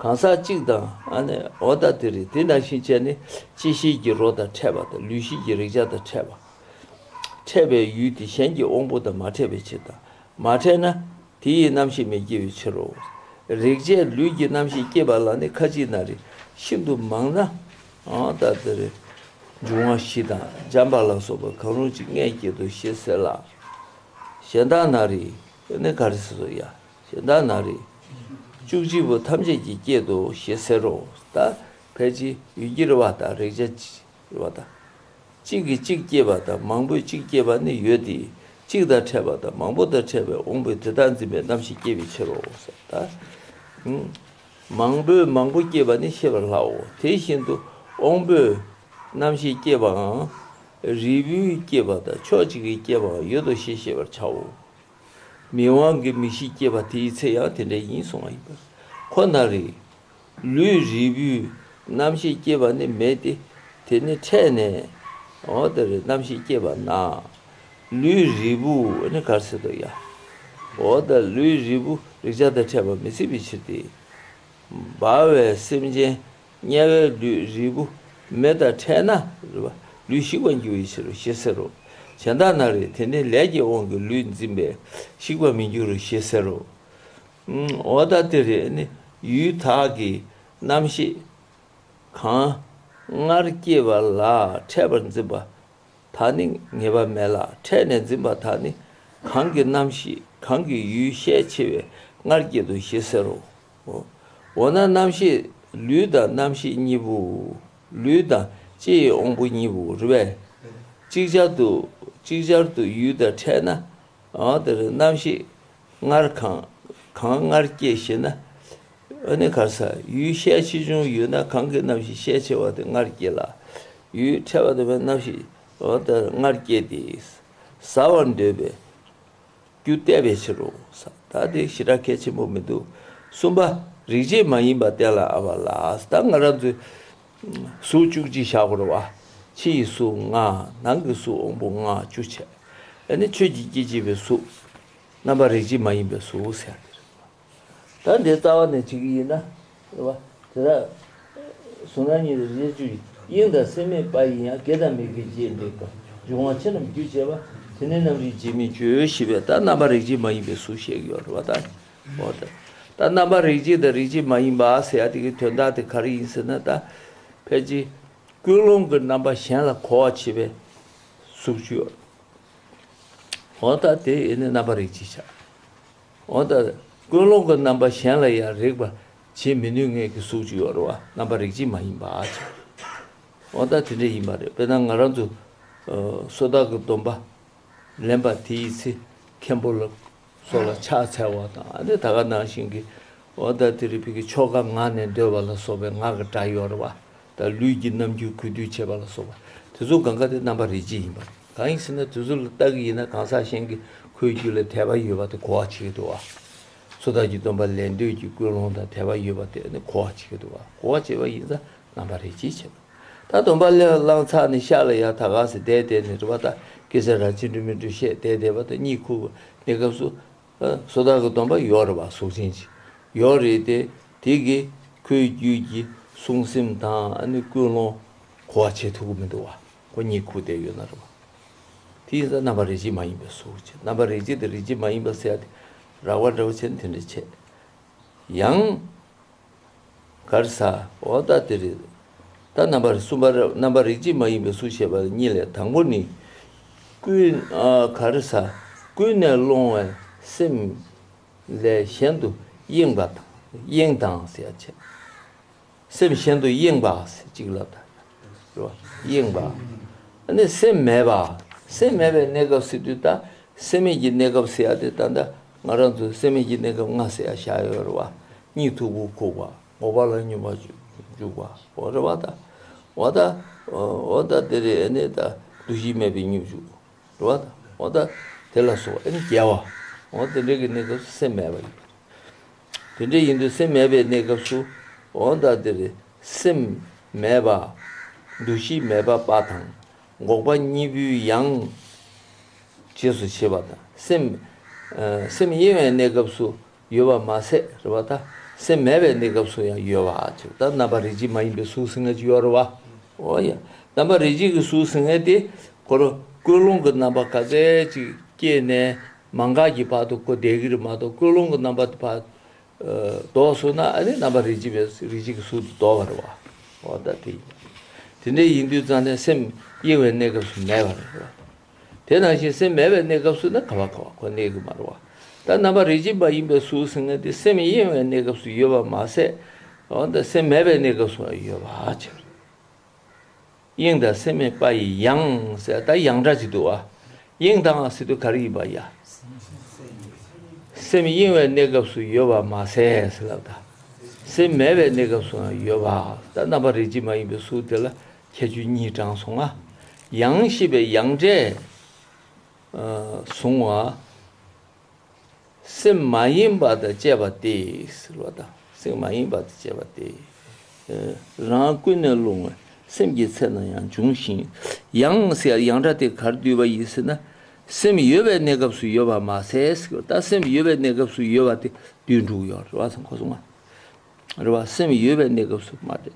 གང་ཟག་གཅིག་དང་ཨ་ནི་འོ་ད་དེ་རེད། དེ་ནང་བཞིན་བྱས་ནས་ལྕེ་ཤེས་ཀྱི་རོ་དང་ཕྲད་པ་དང་། ལུས་ཤེས་ཀྱི་རེག་བྱ་དང་ཕྲད་པ། ཕྲད་པའི་ཡུལ་དེ་གཞན་གྱི་དབང་པོ་དང་མ་ཕྲད་པའི་ཕྱིར་དང་། མ་ཕྲད་ན་དེ་ཡི་རྣམ་ཤེས་མི་སྐྱེ་བའི་ཕྱིར་རོ། རེག་བྱའི་ལུས་ཀྱི་རྣམ་ཤེས་སྐྱེས་པ་ལ་ནི་ཁ་ཅིག་ན་རེ། ཤིན་ཏུ་མང་ན། ཨང་། ད་དེ་རེ། འབྱུང་བ་བཞི་དང་འཇམ་པ་ལ་སོགས་པ་གང་རུང་གཅིག་མངལ་སྐྱེད་དོ་ཞེས་ཟེར་ལ། གཞན་དག་ན་རེ། ནི་ག་རེ་ཟེར་སོ་ཡ། གཞན་དག་ན་རེ། བཅུ་གཅིག་པོ་ཐམས་ཅད་ཀྱིས་སྐྱེད་དོ་ཞེས་ཟེར་རོ། ད་ཕལ་ཆེར་ཡུལ་གྱི་རེད་བ། ད་རེག་བྱ་རེད་བ། ད་གཅིག་གིས་གཅིག་སྐྱེད་པ་དང་མང་པོས་གཅིག་སྐྱེད་པ་ནི་ཡོད་དེ། གཅིག་དང་ཕྲད་པ་དང་མང་པོ་དང་ཕྲད་པའི་དབང་པོས་དེ་དག་འཛིན་པའི་རྣམ་ཤེས་སྐྱེ་བའི་ཕྱིར་རོ། ད་མང་པོས་མང་པོ་སྐྱེད་པ་ནི་ཤེས་པར་སླའོ། དེ་བཞིན་དུ་དབང་པོས་རྣམ་ཤེས་སྐྱེད་པའང་། རིལ་བུས་སྐྱེད་པ་དང་ཕྱོགས་གཅིག་གིས་སྐྱེད་པའང་ཡོད་དོ་ཞེས་ཤེས་པར་བྱའོ། མིག་དབང་གིས་མིག་ཤེས་སྐྱེད་པ་དེའི་ཚེ་ཡང་དེ་འདྲ་ཡིན་གསུང་བ་ཡིན་པས། ཁོ་ན་རེ། ལུས་རིལ་བུས་རྣམ་ཤེས་སྐྱེད་པ་ནི་མེད་དེ། དེ་ནི་ཕྲད་ནས། འོ་དེ་རེ་རྣམ་ཤེས་སྐྱེད་པ་ན། ལུས་རིལ་བུ་ནི་ག་རེ་ཟེར་དོ་ཡ། འོ་ད་ལུས་རིལ་བུ་རེག་བྱ་དང་ཕྲད་པ་མི་སྲིད་པའི་ཕྱིར་ཏེ། འབར་བའི་སེམས་ཅན་དམྱལ་བའི་ལུས་རིལ་བུ་མེ་དང་ཕྲད་ན་རེད་བ། ལུས་ཞིག་པར་འགྱུར་བའི་ཕྱིར་རོ་ཞེས་ཟེར་རོ། གཞན་དག་ན་རེ། དེ་ནི་ལས་ཀྱི་དབང་གིས་ལུས་འཛིན་པས་ཞིག་པར་མི་འགྱུར་རོ་ཞེས་ཟེར་རོ། ཨུམ། འོ་ད་དེ་རེད། ནི་ཡུལ་དག་གི་རྣམ་ཤེས་གང་སྔར་སྐྱེས་པ་ལ་ཕྲད་པར་འཛིན་པ་དག་ནི་ངེས་པ་མེད་ལ། ཕྲད་ནས་འཛིན་པ་དག་ནི་གང་གི་རྣམ་ཤེས་གང་གི་ཡུལ་ཤས་ཆེ་བས་སྔར་སྐྱེད་དོ་ཞེས་ཟེར་རོ། འོ་ན་རྣམ་ཤེས་ལུས་དང་རྣམ་ཤེས་གཉིས་པོ། ལུས་དང་ལྕེ་ཡི་དབང་པོ་གཉིས་པོ་རེད་པས། ཅིག་ཅར་དུ་ཅིག་ཅར་དུ་ཡུལ་དང་ཕྲད་ན། ཨ་དེར་རྣམ་ཤེས་སྔར་གང་གང་སྔར་སྐྱེས་ཞེ་ན། ཨ་ནི་གར་ས་ཡུལ་ཤས་ཆེ་ཆུང་ཡོད་ན་གང་གི་རྣམ་ཤེས་ཤས་ཆེ་བ་དེ་སྔར་སྐྱེས་ལ། ཡུལ་ཕྲད་པ་དེ་བས་རྣམ་ཤེས་འོ་དེར་སྔར་སྐྱེས་ཏེ། ཟ་བར་འདོད་པའི་རྒྱུ་བལྟ་བའི་ཕྱིར་རོ། ད་དེ་ཞེ་དྲག་གལ་ཆེན་པོ་མི་འདུག་གསུམ་པ། རེག་བྱེད་མ་ཡིན་པ་གཏན་ལ་དབབ་པ་ལ། ད་ང་རང་ཚོས་གཟུགས་བཅུ་གཅིག་བཞག་དགོས་རེད་བ། ཕྱི་ཡི་གཟུགས་ལྔ། ནང་གི་གཟུགས་དབང་པོ་ལྔ་བཅུ་བྱས། ཨ་ནི་ཆོས་ཀྱི་སྐྱེ་མཆེད་པའི་གཟུགས། རྣམ་པ་རེག་བྱེད་མ་ཡིན་པའི་གཟུགས་ཟེར་ཡ་དེ་རེད། ད་འདི་རྩ་བ་ནས་བྱེད་ཀྱི་ཡིན་ན། རེད་བ། དེ་དག་གཟུང་རབ་གཉིས་ལ་རིགས་གཅིག་གི་དབྱིངས་དང་སེམས་མེད་པ་ཡི་ཡང་། དགེ་དང་མི་དགེ་རྗེས་འབྲེལ་གང་། འབྱུང་བ་ཆེ་རྣམས་རྒྱུར་བྱས་པ། དེ་ནི་རྣམ་རིག་རྗེས་མི་གཅོད་ཞེས་པས། ད་རྣམ་པ་རིགས་གཅིག་མ་ཡིན་པའི་གཟུགས་བཤད་ཀྱི་ཡོད་རེད་བ། ད་འོ་ད་ད་རྣམ་པ་རིགས་གཅིག་དང་རིགས་གཅིག་མ་ཡིན་པ་ཟེར་ཡ་དེ་གི་དོན་དག་དེ་ག་རེ་ཡིན་ཟེར་ན། ད་ཕལ་ཆེར་ཀུན་སློང་གི་རྣམ་པ་གཞན་ལ་གོ་བར་བྱེད་པའི་གཟུགས་ཅིག་ཡོད། འོ་ད་དེ་ཡིན་ན་རྣམ་པ་རིགས་གཅིག་བྱ། འོ་ད་ཀུན་སློང་གི་རྣམ་པ་གཞན་ལ་ཡང་རེག་པར་བྱེད་མི་ནུས་ངེས་ཀྱི་གཟུགས་ཅིག་ཡོད་རེད་བ། རྣམ་པ་རིགས་གཅིག་མ་ཡིན་པ་བྱ། འོ་ད་དེ་འདྲ་ཡིན་པ་རེད། དཔེར་ན་ང་རང་ཚོ་ཨ་སོ་ཐར་གྱི་སྡོམ་པ་ལེན་པ་དེའི་ཚེ་མཁན་པོ་ལ་སོགས་ལ་ཕྱག་འཚལ་བ་དང་། ཨ་ནི་ད་ག་ནང་བཞིན་གྱི་འོ་ད་དེ་རིགས་ཕ་གི་ཆོ་ག་ངག་ནས་ཟློས་པ་ལ་སོགས་པའི་ངག་གི་སྒྲ་ཡོད་རེད་བ། ད་ལུས་ཀྱི་རྣམ་འགྱུར་གུས་འདུད་བྱེད་པ་ལ་སོགས་པ་དེ་ཚོ་གང་ག་དེ་རྣམ་པ་རིགས་གཅིག་ཡིན་པ་རེད། གང་ཡིན་ཟེར་ན་དེ་ཚོ་ལ་ལྟ་གི་ཡིན་ན་གང་ཟག་གཞན་གྱིས་ཁོའི་རྒྱུད་ལ་དད་པ་ཡོད་པ་དེ་གོ་བ་བྱེད་ཀྱི་འདུག་བ། སོ་ཐར་གྱི་སྡོམ་པ་ལེན་འདོད་ཀྱི་ཀུན་སློང་དང་དད་པ་ཡོད་པ་དེ་ནི་གོ་བ་བྱེད་ཀྱི་འདུག་བ། གོ་བ་བྱེད་པ་ཡིན་ཙང་རྣམ་པ་རིགས་གཅིག་བྱེད་པ། ད་སྡོམ་པ་ལེན་བླངས་ཚར་ནས་ཤག་ལ་ཡར་ད་ག་ཟེ་བསྡད་བསྡད་ནས་རེད་བ། ད་སྐད་ཆ་ར་ཅི་འདྲ་མི་འདྲ་བཤད་བསྡད་བསྡད་པ་དང་གཉིད་ཁུག་གནས་སྐབས་སུ། ཨ་སོ་ཐར་གྱི་སྡོམ་པ་ཡོད་རེད་བ། གཟུགས་ཅན་ཅིག་ཡོད་རེད་དེ། དེ་གིས་ཁོའི་རྒྱུད་ཀྱི་བསྲུང་སེམས་དང་ཨ་ནི་ཀུན་སློང་གོ་བ་བྱེད་ཐུབ་ཀྱི་མི་འདུག་བ། ཁོ་གཉིད་ཁུག་བསྡད་ཡོད་ན་རེད་བ། དེ་ཡིན་ཙང་རྣམ་པ་རིགས་གཅིག་མ་ཡིན་པའི་གཟུགས་བྱེད། རྣམ་པ་རིགས་གཅིག་དང་རིགས་གཅིག་མ་ཡིན་པ་ཟེར་ཡ་དེ་རགས་པ་འདྲ་བོ་བྱས་ན་དེ་འདྲ་བྱེད། ཡང་ག་རེ་ཟ། འོ་ད་དེ་རེད། ད་རྣམ་པ་གསུམ་པ་རེད། རྣམ་པ་རིགས་གཅིག་མ་ཡིན་པའི་གཟུགས་བཤད་པ་གཉིས་ལས། དང་པོ་ནི། ཀུན་ཨ་ག་རེ་ཟ། ཀུན་ནས་སློང་བའི་སེམས་ལས་གཞན་དུ་གཡེངས་པ་དང་། གཡེངས་དང་ཟེར་ཡ་བྱས། སེམས་གཞན་དུ་གཡེངས་པ་ཟེར་གཅིག་ལབ་ད། རེད་བ། གཡེངས་པ། ཨ་ནི་སེམས་མེད་པ། སེམས་མེད་པའི་གནས་སྐབས་ཟེར་དུས་ད་སེམས་མེད་ཀྱི་གནས་སྐབས་ཟེར་ཡ་དེ་ད་ལྟ་ང་རང་ཚོ་སེམས་མེད་ཀྱི་གནས་སྐབས་ལྔ་ཟེར་ཡ་བཞག་ཡོད་རེད་བ། གཉིད་མཐུག་པོ་ཁུག་པ། ངོ་བ་ལ་སྙོམས་པར་འཇུག་པ། འོ་རེད་བ་ད། འོ་ད། འོ་ད་དེ་རེད། ཨ་ནི་ད་འདུ་ཤེས་མེད་པའི་སྙོམས་འཇུག་རེད་བ་ད། འོ་ད་དེ་ལ་སོགས་ཨ་ནི་བརྒྱལ་བ། འོ་དེ་འདྲ་གི་གནས་སྐབས་སུ་སེམས་མེད་པ་ཡིན་པ་རེད། དེ་འདྲ་ཡིན་དུས་སེམས་མེད་པའི་གནས་སྐབས་སུ། འོ་ད་དེ་རེད། སེམས་མེད་པ། འདུ་ཤེས་མེད་པ་པ་དང་། འགོག་པ་གཉིས་པོའི་ཡང་རྗེས་སུ་བྱེད་པ་དང་། སེམས་ཨ་སེམས་གཡེང་བའི་གནས་སྐབས་སུ་ཡོད་པ་མ་ཟད་རེད་བ་ད། སེམས་མེད་པའི་གནས་སྐབས་སུ་ཡང་ཡོད་པ་ཅིག་ད་རྣམ་པ་རིགས་གཅིག་མ་ཡིན་པའི་གཟུགས་ཟེར་མཁན་ཅིག་ཡོད་རེད་བ། འོ་ཡ། རྣམ་པ་རིགས་གཅིག་གི་གཟུགས་ཟེར་མཁན་དེ་ཁོ་རང་ཀུན་སློང་གི་རྣམ་པ་ག་ཚད་ཅིག་སྐྱེས་ནས་མ་འགག་གི་བར་དུ་ཁོ་བསྡད་ཀྱི་རེད་མ་གཏོགས། ཀུན་སློང་གི་རྣམ་པ་དེ་ཕར་ལྡོག་སོང་ན་ཨ་ནི་རྣམ་པ་རིགས་གཅིག་པའི་རིགས་གཅིག་གི་གཟུགས་དེ་ལྡོག་པ་རེད་བ། འོ་ད་དེ་ཡིན། དེ་འདྲ་ཡིན་དུས་ཙང་ནས་སེམས་གཡེང་བའི་གནས་སྐབས་སུ་མེད་པ་རེད་བ། དེ་ནང་བཞིན་སེམས་མེད་པའི་གནས་སྐབས་སུ་ནི་ག་བ་ག་བ་ཁོ་གནས་ཀྱི་མ་རེད་བ། ད་རྣམ་པ་རིགས་གཅིག་པ་ཡིན་པའི་གཟུགས་ཟེར་མཁན་དེ་སེམས་གཡེང་བའི་གནས་སྐབས་སུ་ཡོད་པ་མ་ཟད། འོ་ད་སེམས་མེད་པའི་གནས་སྐབས་སུ་ཡང་ཡོད་པ་ཆེ། གཡེང་དང་སེམས་མེད་པ་ཡི་ཡང་ཟེར། ད་ཡང་སྒྲ་ཅིག་འདུག་བ། གཡེང་དང་ཟེར་དུས་ག་རེ་ཡིན་པ་ཡ། སེམས་གཡེང་བའི་གནས་སྐབས་སུ་ཡོད་པ་མ་ཟད་ཟེར་ལབ་ད། སེམས་མེད་པའི་གནས་སྐབས་སུ་ཡང་ཡོད་པ། ད་རྣམ་པ་རིགས་གཅིག་མ་ཡིན་པའི་གཟུགས་དེ་ལ་ཁྱད་ཆོས་གཉིས་དྲངས་སོང་ང་། ཡང་ཞེས་པའི་ཡང་སྒྲས་ཨ་བཟུང་བ། སེམས་མ་ཡེངས་པ་དང་བཅས་པ་སྟེ་ཟེར་བ་དང་། སེམས་མ་ཡེངས་པ་དང་བཅས་པ་སྟེ། རང་ཀུན་ནས་སློང་བའི་སེམས་ཀྱི་ཚེ་ན་ཡང་འབྱུང་ཞིང་། ཡང་ཟེར་ཡང་སྒྲ་དེ་ག་རེ་བསྡུས་པ་ཡིན་ཟེར་ན། སེམས་ཡོད་པའི་གནས་སྐབས་སུ་ཡོད་པ་མ་ཟད་ཟེར། ད་སེམས་ཡོད་པའི་གནས་སྐབས་སུ་ཡོད་པ་དེ་བསྡུས་འགྲོ་གི་ཡོད་རེད་བ། སེམས་ཁོ་སོང་ང་། རེད་བ། སེམས་ཡོད་པའི་གནས་སྐབས་སུ་མ་རེད།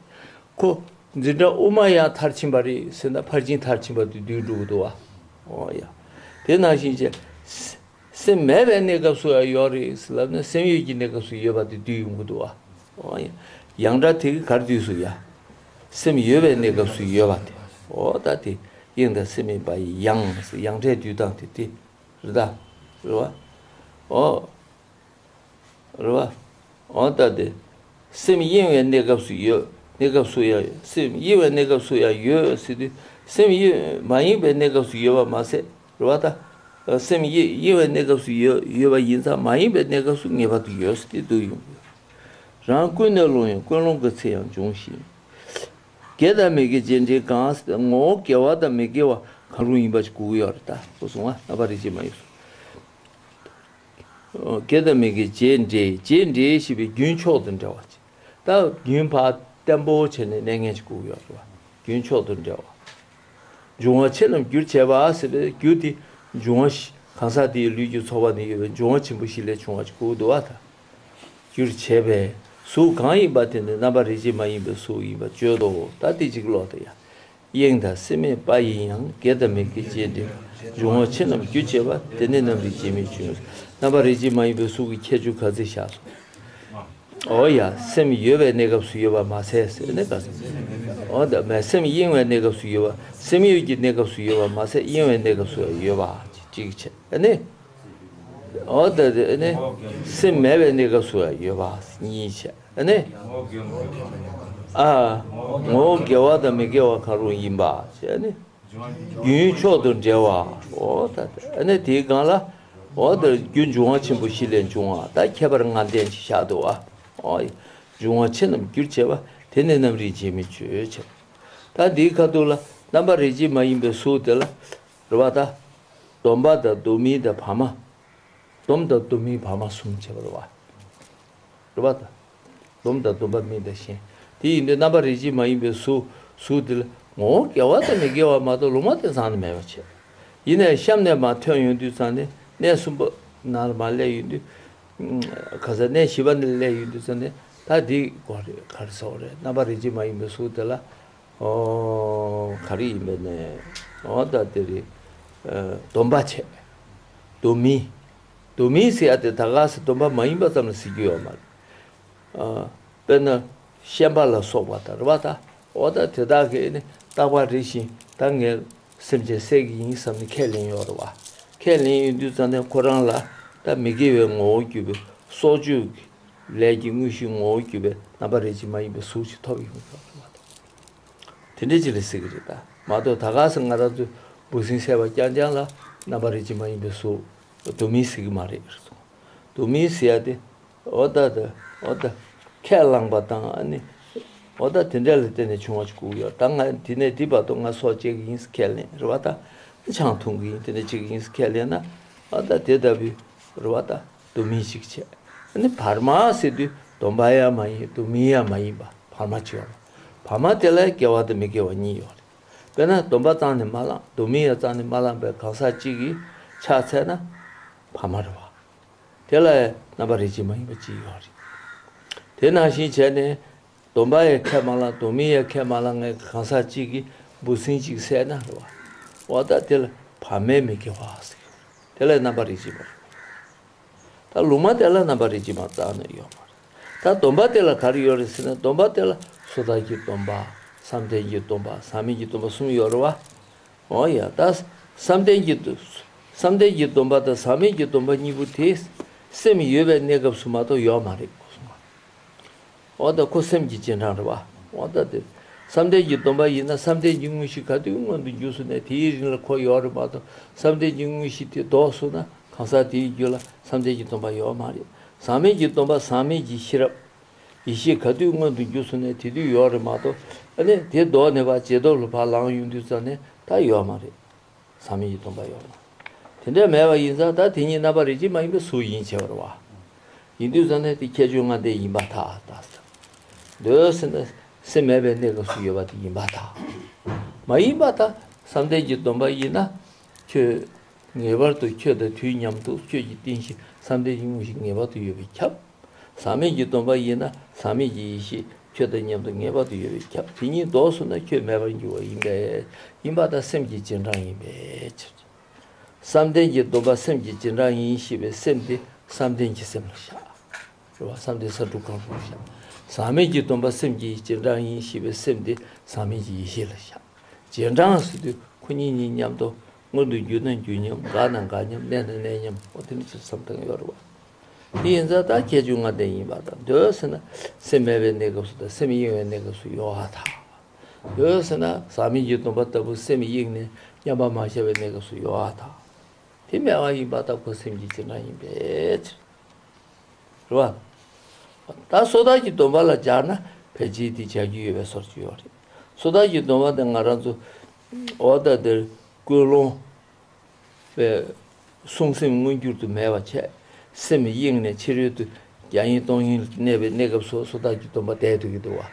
ཁོ་འཛིན་གྲྭ་དབུ་མ་ཡང་མཐར་ཕྱིན་པ་རེད་ཟེར་ན་ཕར་ཕྱིན་མཐར་ཕྱིན་པ་དེ་བསྡུས་འགྲོ་གི་འདུག་བ། འོ་ཡ། དེ་ནང་བཞིན་བྱས། སེམས་མེད་པའི་གནས་སྐབས་སུ་ཡང་ཡོད་རེད་ཟེར་ལབ་ན་སེམས་ཡོད་ཀྱི་གནས་སྐབས་སུ་ཡོད་པ་དེ་བསྡུས་ཡོང་གི་འདུག་བ། འོ་ཡ། ཡང་སྒྲ་དེ་གིས་ག་རེ་བསྡུས་སོང་ཡ། སེམས་ཡོད་པའི་གནས་སྐབས་སུ་ཡོད་པ་དེ། འོ་ད་དེ་གཡེང་དང་སེམས་མེད་པ་ཡི་ཡང་ཟེར། ཡང་སྒྲའི་བསྡུས་སྟངས་དེ་དེ་རེད་ད། རེད་བ། འོ། རེད་བ། འོ་ད་དེ། སེམས་གཡེང་བའི་གནས་སྐབས་སུ་ཡོད། གནས་སྐབས་སུ་ཡང་། སེམས་གཡེང་བའི་གནས་སྐབས་སུ་ཡང་ཡོད་ཟེར་དུས། སེམས་གཡེང་མ་ཡེངས་པའི་གནས་སྐབས་སུ་ཡོད་པ་མ་ཟད། རེད་བ་ད། སེམས་གཡེང་གཡེང་བའི་གནས་སྐབས་སུ་ཡོད་ཡོད་པ་ཡིན་ཙང་མ་ཡེངས་པའི་གནས་སྐབས་སུ་ངེས་པར་དུ་ཡོད་ཟེར་དེ་བསྡུས་ཡོང་གི་ཡོད། རང་ཀུན་ནས་སློང་ཡང་ཀུན་སློང་གི་ཚེ་ཡང་འབྱུང་ཞིང་། དགེ་དང་མི་དགེ་རྗེས་འབྲེལ་གང་ཟེར་ཏེ། ངོ་བོ་དགེ་བ་དང་མི་དགེ་བ་གང་རུང་ཡིན་པ་ཞིག་དགོས་ཀྱི་ཡོད་རེད་ད། ཁོ་སོང་ང་རྣམ་པ་རིགས་གཅིག་མ་ཡིན་སོ། དགེ་དང་མི་དགེ་རྗེས་འབྲེལ། རྗེས་འབྲེལ་ཞེས་པའི་རྒྱུན་མཆོག་ཏུ་འབྲེལ་བ་ཅིག་ད་རྒྱུན་ཕར་བརྟན་པོ་བྱས་ནས་གནས་མཁན་ཅིག་དགོས་ཀྱི་ཡོད་རེད་བ། རྒྱུན་མཆོག་ཏུ་འབྲེལ་བ། འབྱུང་བ་ཆེ་རྣམས་རྒྱུར་བྱས་པ་ཟེར་བའི་རྒྱུ་དེ་འབྱུང་བ་བཞི། གང་ཟག་དེའི་ལུས་ཀྱི་ཚོགས་པ་ནས་ཡོད་པའི་འབྱུང་བ་ཆེན་པོ་བཞི་ལས་བྱུང་བ་ཅིག་དགོས་ཀྱི་འདུག་བ་ད། རྒྱུར་བྱས་པས་གཟུགས་གང་ཡིན་པ་དེ་ནི་རྣམ་པ་རིགས་ཤེས་མ་ཡིན་པའི་གཟུགས་ཡིན་པར་བརྗོད་དོ། ད་དེ་གཅིག་ཀློག་དང་ཡ། དབྱིངས་དང་སེམས་མེད་པ་ཡིན་ཡང་། དགེ་དང་མི་དགེ་རྗེས་འབྲེལ་བ། འབྱུང་བ་ཆེ་རྣམས་རྒྱུར་བྱས་པ། དེ་ནི་རྣམ་རིག་རྗེས་མི་འབྱུང་། རྣམ་པ་རིགས་ཤེས་མ་ཡིན་པའི་གཟུགས་ཀྱི་ཁྱད་ཆོས་ག་ཚོད་བཞག་སོང་། འོ་ཡ། སེམས་ཡོད་པའི་གནས་སྐབས་སུ་ཡོད་པ་མ་ཟད་ཟེར་ནས་ག་ཟེར། འོ་ད་མེད། སེམས་གཡེང་བའི་གནས་སྐབས་སུ་ཡོད་པ། སེམས་ཡོད་ཀྱི་གནས་སྐབས་སུ་ཡོད་པ་མ་ཟད་གཡེང་བའི་གནས་སྐབས་སུ་ཡོད་པ་གཅིག་བྱས་ཨ་ནི། འོ་ད་དེ་ཨ་ནི། སེམས་མེད་པའི་གནས་སྐབས་སུ་ཡོད་པ་གཉིས་བྱས་ཨ་ནི། ཨ། ངོ་བོ་དགེ་བ་དང་མི་དགེ་བ་གང་རུང་ཡིན་པ་བྱས་ཨ་ནི། རྒྱུན་མཆོག་ཏུ་འབྲེལ་བ། འོ་ད་ཨ་ནི་དེའི་སྒང་ལ། འོ་ད་རྒྱུ་འབྱུང་བ་ཆེན་པོ་བཞི་ལས་འབྱུང་བ། ད་ཁྱད་པར་ལྔ་ལྡན་ཅིག་བཞག་འདུག་བ། འོ་ཡ། འབྱུང་བ་ཆེ་རྣམས་རྒྱུར་བྱས་པ། དེ་ནི་རྣམ་རིག་རྗེས་མི་འཇོག་བྱས། ད་འདིའི་ཁ་ཐུག་ལ་རྣམ་པ་རིགས་ཤེས་མ་ཡིན་པའི་གཟུགས་དེ་ལ། རེད་བ་ད། སྡོམ་པ་དང་སྡོམ་མིན་དང་བར་མ། སྡོམ་དང་སྡོམ་མིན་བར་མ་གསུམ་བྱས་པ་རེད་བ། རེད་བ་ད། སྡོམ་དང་སྡོམ་པ་མིན་དང་གཞན། དེ་ཡིན་དུས་རྣམ་པ་རིགས་ཤེས་མ་ཡིན་པའི་གཟུགས། གཟུགས་འདི་ལ་ངོ་བོ་དགེ་བ་དང་མི་དགེ་བ་མ་གཏོགས་ལུང་མ་བསྟན་ཙང་ནི་མེད་པ་བྱས། ཡིན་ནའི་གཤམ་ནས་མར་ཐོན་ཡོང་དུས་ཙང་ནས་གནས་གསུམ་པ་ནང་ལ་མར་སླེབས་ཡོང་དུས། ག་ས་གནས་བཞི་པ་ནས་སླེབས་ཡོང་དུས་ཙང་ནས་ད་འདི་གོ་རེད། ག་རེ་ཟེར་བ་རེད། རྣམ་པ་རིགས་ཤེས་མ་ཡིན་པའི་གཟུགས་དེ་ལ། ཨོ། ག་རེ་ཡིན་པས་ནས། ཨོ་ད་དེ་རེད། ཨ། སྡོམ་པ་བྱས། སྡོམ་མིན། སྡོམ་མིན་ཟེར་ཡ་དེ་ད་ག་ས་སྡོམ་པ་མ་ཡིན་པ་ཙམ་ལ་ཟེར་རྒྱུ་ཡོད་མ་རེད། ཨ། དཔེར་ན་ཤན་པ་ལ་སོགས་པ་དང་རེད་བ་ད། ཨོ་ད་དེ་དག་གིས་ནི་རྟག་པ་རེ་བཞིན་ད་ངས་སེམས་ཅན་བསད་ཀྱི་ཡིན་བསམ་ནས་ཁས་ལེན་ཡོད་རེད་བ། ཁས་ལེན་ཡོང་དུས་ཙང་ནས་ཁོ་རང་ལ་ད་མི་དགེ་བའི་ངོ་བོ་གྱུར་པའི་སྲོག་གཅོད་ཀྱི་ལས་ཀྱི་དངོས་གཞིའི་ངོ་བོ་གྱུར་པའི་རྣམ་པ་རིགས་ཤེས་མ་ཡིན་པའི་གཟུགས་ཤིག་ཐོབ་ཡོང་གི་ཡོད་རེད་བ། དེ་འདྲ་ཅིག་ལ་ཟེར་གི་རེད་ད། མ་གཏོགས་ད་ག་ས་ང་རང་ཚོས་འབུ་སྲིན་བསད་པ་རྐྱང་རྐྱང་ལ་རྣམ་པ་རིགས་ཤེས་མ་ཡིན་པའི་གཟུགས་སྡོམ་མིན་ཟེར་གི་མ་རེད། སྡོམ་མིན་ཟེར་ཡ་དེ། འོ་ད་ད། འོ་ད། ཁས་བླངས་པ་དང་ཨ་ནི། འོ་ད་དེ་འདྲ་ལ་བརྟེན་ནས་བྱུང་བ་ཅིག་དགོས་ཡོད། ད་ང་དེ་ནས་འདི་བར་དུ་ང་སྲོག་བཅད་གི་ཡིན་ཟེར་ཁས་ལེན་རེད་བ་ད། ཆང་འཐུང་གི་ཡིན། དེ་འདྲ་བྱེད་གི་ཡིན་ཟེར་ཁས་ལེན་ན། འོ་ད་དེ་ལྟ་བུའི་རེད་བ་ད། སྡོམ་མིན་ཞིག་བྱས། ཨ་ནི་བར་མ་ཟེར་དུས་སྡོམ་པ་ཡང་མ་ཡིན། སྡོམ་མིན་ཡང་མ་ཡིན་པ་བར་མ་བྱས་ཡོད། བར་མ་དེ་ལ་དགེ་བ་དང་མི་དགེ་བ་གཉིས་ཡོད་རེད། དཔེར་ན་སྡོམ་པ་རྩ་ནས་མ་བླངས། སྡོམ་མིན་ཡང་རྩ་ནས་མ་བླངས་པའི་གང་ཟག་གཅིག་གིས་ཕྱག་འཚལ་ན་བར་མ་རེད་བ། དེ་ལ་རྣམ་པ་རིགས་ཤེས་མ་ཡིན་པ་གཅིག་ཡོད་རེད། དེ་ནང་བཞིན་བྱས་ནས་སྡོམ་པ་ཡང་ཁས་མ་བླངས། སྡོམ་མིན་ཡང་ཁས་མ་བླངས་མཁན་གང་ཟག་གཅིག་གིས་འབུ་སྲིན་གཅིག་བསད་ན་རེད་བ། འོ་ད་དེ་ལ་བར་མའི་མི་དགེ་བ་ཟེར། དེ་ལ་རྣམ་པ་རིགས་ཤེས་མ་རེད། ད་ལུང་མ་དེ་ལ་རྣམ་པ་རིགས་ཤེས་མ་རྩ་ནས་ཡོད་མ་རེད། ད་སྡོམ་པ་དེ་ལ་ག་རེ་ཡོད་རེད་ཟེར་ན། སྡོམ་པ་དེ་ལ་སོ་ཐར་གྱི་སྡོམ་པ། བསམ་གཏན་གྱི་སྡོམ་པ། ཟག་མེད་ཀྱི་སྡོམ་པ་གསུམ་ཡོད་རེད་བ། འོ་ཡ། ད་བསམ་གཏན་གྱི་སྡོ- བསམ་གཏན་གྱི་སྡོམ་པ་དང་ཟག་མེད་ཀྱི་སྡོམ་པ་གཉིས་པོ་དེ་སེམས་ཡོད་པའི་གནས་སྐབས་སུ་མ་གཏོགས་ཡོད་མ་རེད། འོ་ད་ཁོ་སེམས་ཀྱི་རྗེས་འབྲང་རེད་བ། འོ་ད་དེ་བསམ་གཏན་གྱི་སྡོམ་པ་ཡིན་ན་བསམ་གཏན་གྱི་དངོས་གཞི་ག་དུས་མངོན་དུ་འགྱུར་སོང་ནས་དེའི་རིང་ལ་ཁོ་ཡོད་རེད་མ་གཏོགས། བསམ་གཏན་གྱི་དངོས་གཞི་དེ་ལྡོག་སོང་ན་གང་ཟག་དེའི་རྒྱུད་ལ་བསམ་གཏན་གྱི་སྡོམ་པ་ཡོད་མ་རེད། ཟག་མེད་ཀྱི་སྡོམ་པ་ཟག་མེད་ཀྱི་ཤེས་རབ། ཡེ་ཤེས་ག་དུས་མངོན་དུ་འགྱུར་སོང་ནས་དེ་དུས་ཡོད་རེད་མ་གཏོགས། ཨ་ནི་དེ་ལྡོག་ནས་ཕར་རྗེས་ཐོབ་ལ་ཕར་ལངས་ཡོང་དུས་ཙང་ནས་ད་ཡོད་མ་རེད། ཟག་མེད་ཀྱི་སྡོམ་པ་ཡོད་མ་རེད། དེ་འདྲ་མེད་པ་ཡིན་ཙང་ད་དེ་ཉིད་རྣམ་པ་རིགས་ཤེས་མ་ཡིན་པའི་གཟུགས་ཡིན་བྱས་པ་རེད་བ། ཡིན་དུས་ཙང་ནས་དེ་ཁྱད་ཆོས་ལྔ་ལྡན་ཡིན་པར་ཐལ། ད་འདོད་ཟེར་ན་སེམས་མེད་པའི་གནས་སྐབས་སུ་ཡོད་པ་དེ་ཡིན་པར་ཐལ། མ་ཡིན་པར་ཐལ། བསམ་གཏན་གྱི་སྡོམ་པ་ཡིན་ན་ཁྱོད་ངེས་པར་དུ་ཁྱོད་དང་དུས་མཉམ་དུ་ཁྱོད་ཀྱི་རྟེན་གཞི་བསམ་གཏན་གྱི་དངོས་གཞི་ངེས་པར་དུ་ཡོད་པས་ཁྱབ། ཟག་མེད་ཀྱི་སྡོམ་པ་ཡིན་ན་ཟག་མེད་ཀྱི་ཡེ་ཤེས་ཁྱོད་དང་མཉམ་དུ་ངེས་པར་དུ་ཡོད་པས་ཁྱབ། དེ་གཉིས་ལྡོག་སོང་ན་ཁྱོད་མེད་པར་འགྱུར་བ་ཡིན་པས། ཡིན་པར་ཐལ། སེམས་ཀྱི་རྗེས་འབྲང་ཡིན་པའི་ཕྱིར། བསམ་གཏན་གྱི་སྡོམ་པ་སེམས་ཀྱི་རྗེས་འབྲང་ཡིན་ཞེས་པའི་སེམས་དེ་བསམ་གཏན་གྱི་སེམས་ལ་བཞག། རེད་བ། བསམ་གཏན་བསམ་གྲུབ་གང་རུང་ལ་བཞག། ཟག་མེད་ཀྱི་སྡོམ་པ་སེམས་ཀྱི་རྗེས་འབྲང་ཡིན་ཞེས་པའི་སེམས་དེ་ཟག་མེད་ཀྱི་ཡེ་ཤེས་ལ་བཞག། རྗེས་འབྲང་ཟེར་དུས་ཁོ་གཉིས་གཉིས་མཉམ་དུ་མངོན་དུ་གྱུར་ན་འགྱུར་མཉམ། འགག་ན་འགག་མཉམ། གནས་ན་གནས་མཉམ། འོ་དེ་འདྲ་ཅིག་བསམ་སྟངས་ཡོད་རེད་བ། དེ་ཡིན་ཙང་ད་ཁྱད་ཆོས་ལྔ་ལྡན་ཡིན་པར་ཐལ། འདོད་ཟེར་ན་སེམས་མེད་པའི་གནས་སྐབས་སུ་དང་སེམས་གཡེང་བའི་གནས་སྐབས་སུ་ཡོད་པར་ཐལ། འདོད་ཟེར་ན་ཟག་མེད་ཀྱི་སྡོམ་པ་ལྟ་བུ་སེམས་གཡེང་ནས་མཉམ་པར་མ་བཞག་པའི་གནས་སྐབས་སུ་ཡོད་པར་ཐལ། དེ་མེད་པ་ཡིན་པར་ཐལ། ཁོ་སེམས་ཀྱི་རྗེས་འབྲང་ཡིན་པའི་ཕྱིར། རེད་བ། ད་སོ་ཐར་གྱི་སྡོམ་པ་ལ་སྦྱར་ན་ཕལ་ཆེར་དེ་སྦྱར་རྒྱུ་ཡོད་པའི་བཟོ་འདྲ་ཅིག་ཡོད་རེད། སོ་ཐར་གྱི་སྡོམ་པ་དེ་ང་རང་ཚོ་འོ་ད་དེར་ཀུན་སློང་པའི་བསྲུང་སེམས་མངོན་གྱུར་དུ་མེད་པ་བྱས། སེམས་གཡེང་ནས་ཕྱི་རོལ་དུ་རྒྱ་ཡན་སྟོང་ཡན་གནས་པའི་གནས་སྐབས་སུ་སོ་ཐར་གྱི་སྡོམ་པ་བསྡད་སྡོད་ཀྱི་འདུག་བ།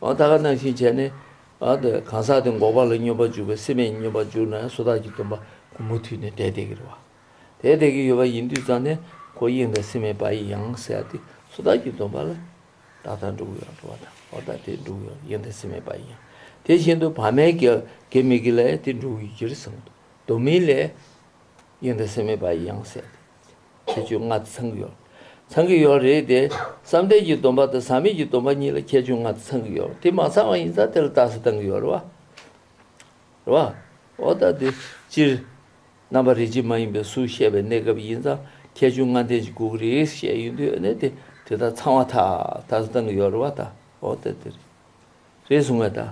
འོ་ད་ག་ནང་བཞིན་བྱས་ནས་འོ་ད་གང་ཟག་དེ་འགོག་པ་ལ་སྙོམས་པར་འཇུག་པའི་སེམས་མེད་སྙོམས་པར་འཇུག་ན་སོ་ཐར་གྱི་སྡོམ་པ་ཁོ་མུ་མཐུད་ནས་བསྡད་བསྡད་ཀྱི་རེད་བ། དེ་བསྡད་ཀྱི་ཡོད་པ་ཡིན་དུས་ཙང་ནས་ཁོ་དབྱིངས་དང་སེམས་མེད་པ་ཡི་ཡང་ཟེར་ཏེ་ ཚོགས་བདག་གི་སྡོམ་པ་ལ་ཏག་ཏག་འགྲོ་གི་ཡོད་རེད་བ། ད་འོ་ད་དེ་འགྲོ་གི་ཡོད། ཡོན་ཏན་ཟད་མེད་པ་ཡིན་ཡང་། དེ་བཞིན་དུ་བར་མའི་དགེ་དགེ་མི་དགེ་ལ་ཡང་དེ་འགྲོ་གི་ཡོད་ཀྱི་རེད་གསུངས་འདུག། སྡོམ་མིན་ལས་ཡོན་ཏན་ཟད་མེད་པ་ཡིན་ཡང་ཟེར། ཁྱད་ཆོས་ལྔ་དེ་ཚང་གི་ཡོད། ཚང་གི་ཡོད་རེད་དེ། བསམ་གཏན་གྱི་སྡོམ་པ་དང་ཟག་མེད་ཀྱི་སྡོམ་པ་གཉིས་ལ་ཁྱད་ཆོས་ལྔ་དེ་ཚང་གི་ཡོད་རེད། དེ་མ་ཚང་བ་ཡིན་ཙང་དེ་ལ་རྟགས་གསལ་བཏང་གི་ཡོད་རེད་བ། རེད་བ། འོ་ད་དེ་སྤྱིར་རྣམ་པ་རིགས་གཅིག་མ་ཡིན་པའི་གཟུགས་བཤད་པའི་གནས་སྐབས་ཡིན་ཙང་ཁྱད་ཆོས་ལྔ་ལྡན་ཅིག་དགོས་ཀྱི་རེད་བཤད་ཡོང་དུས་ནས་དེ་དེ་དག་ཚང་བ་ད་རྟགས་གསལ་བཏང་གི་ཡོད་རེད་བ། ད་འོ་ད་དེ་རེད། རེད་གསུང་བས་ད།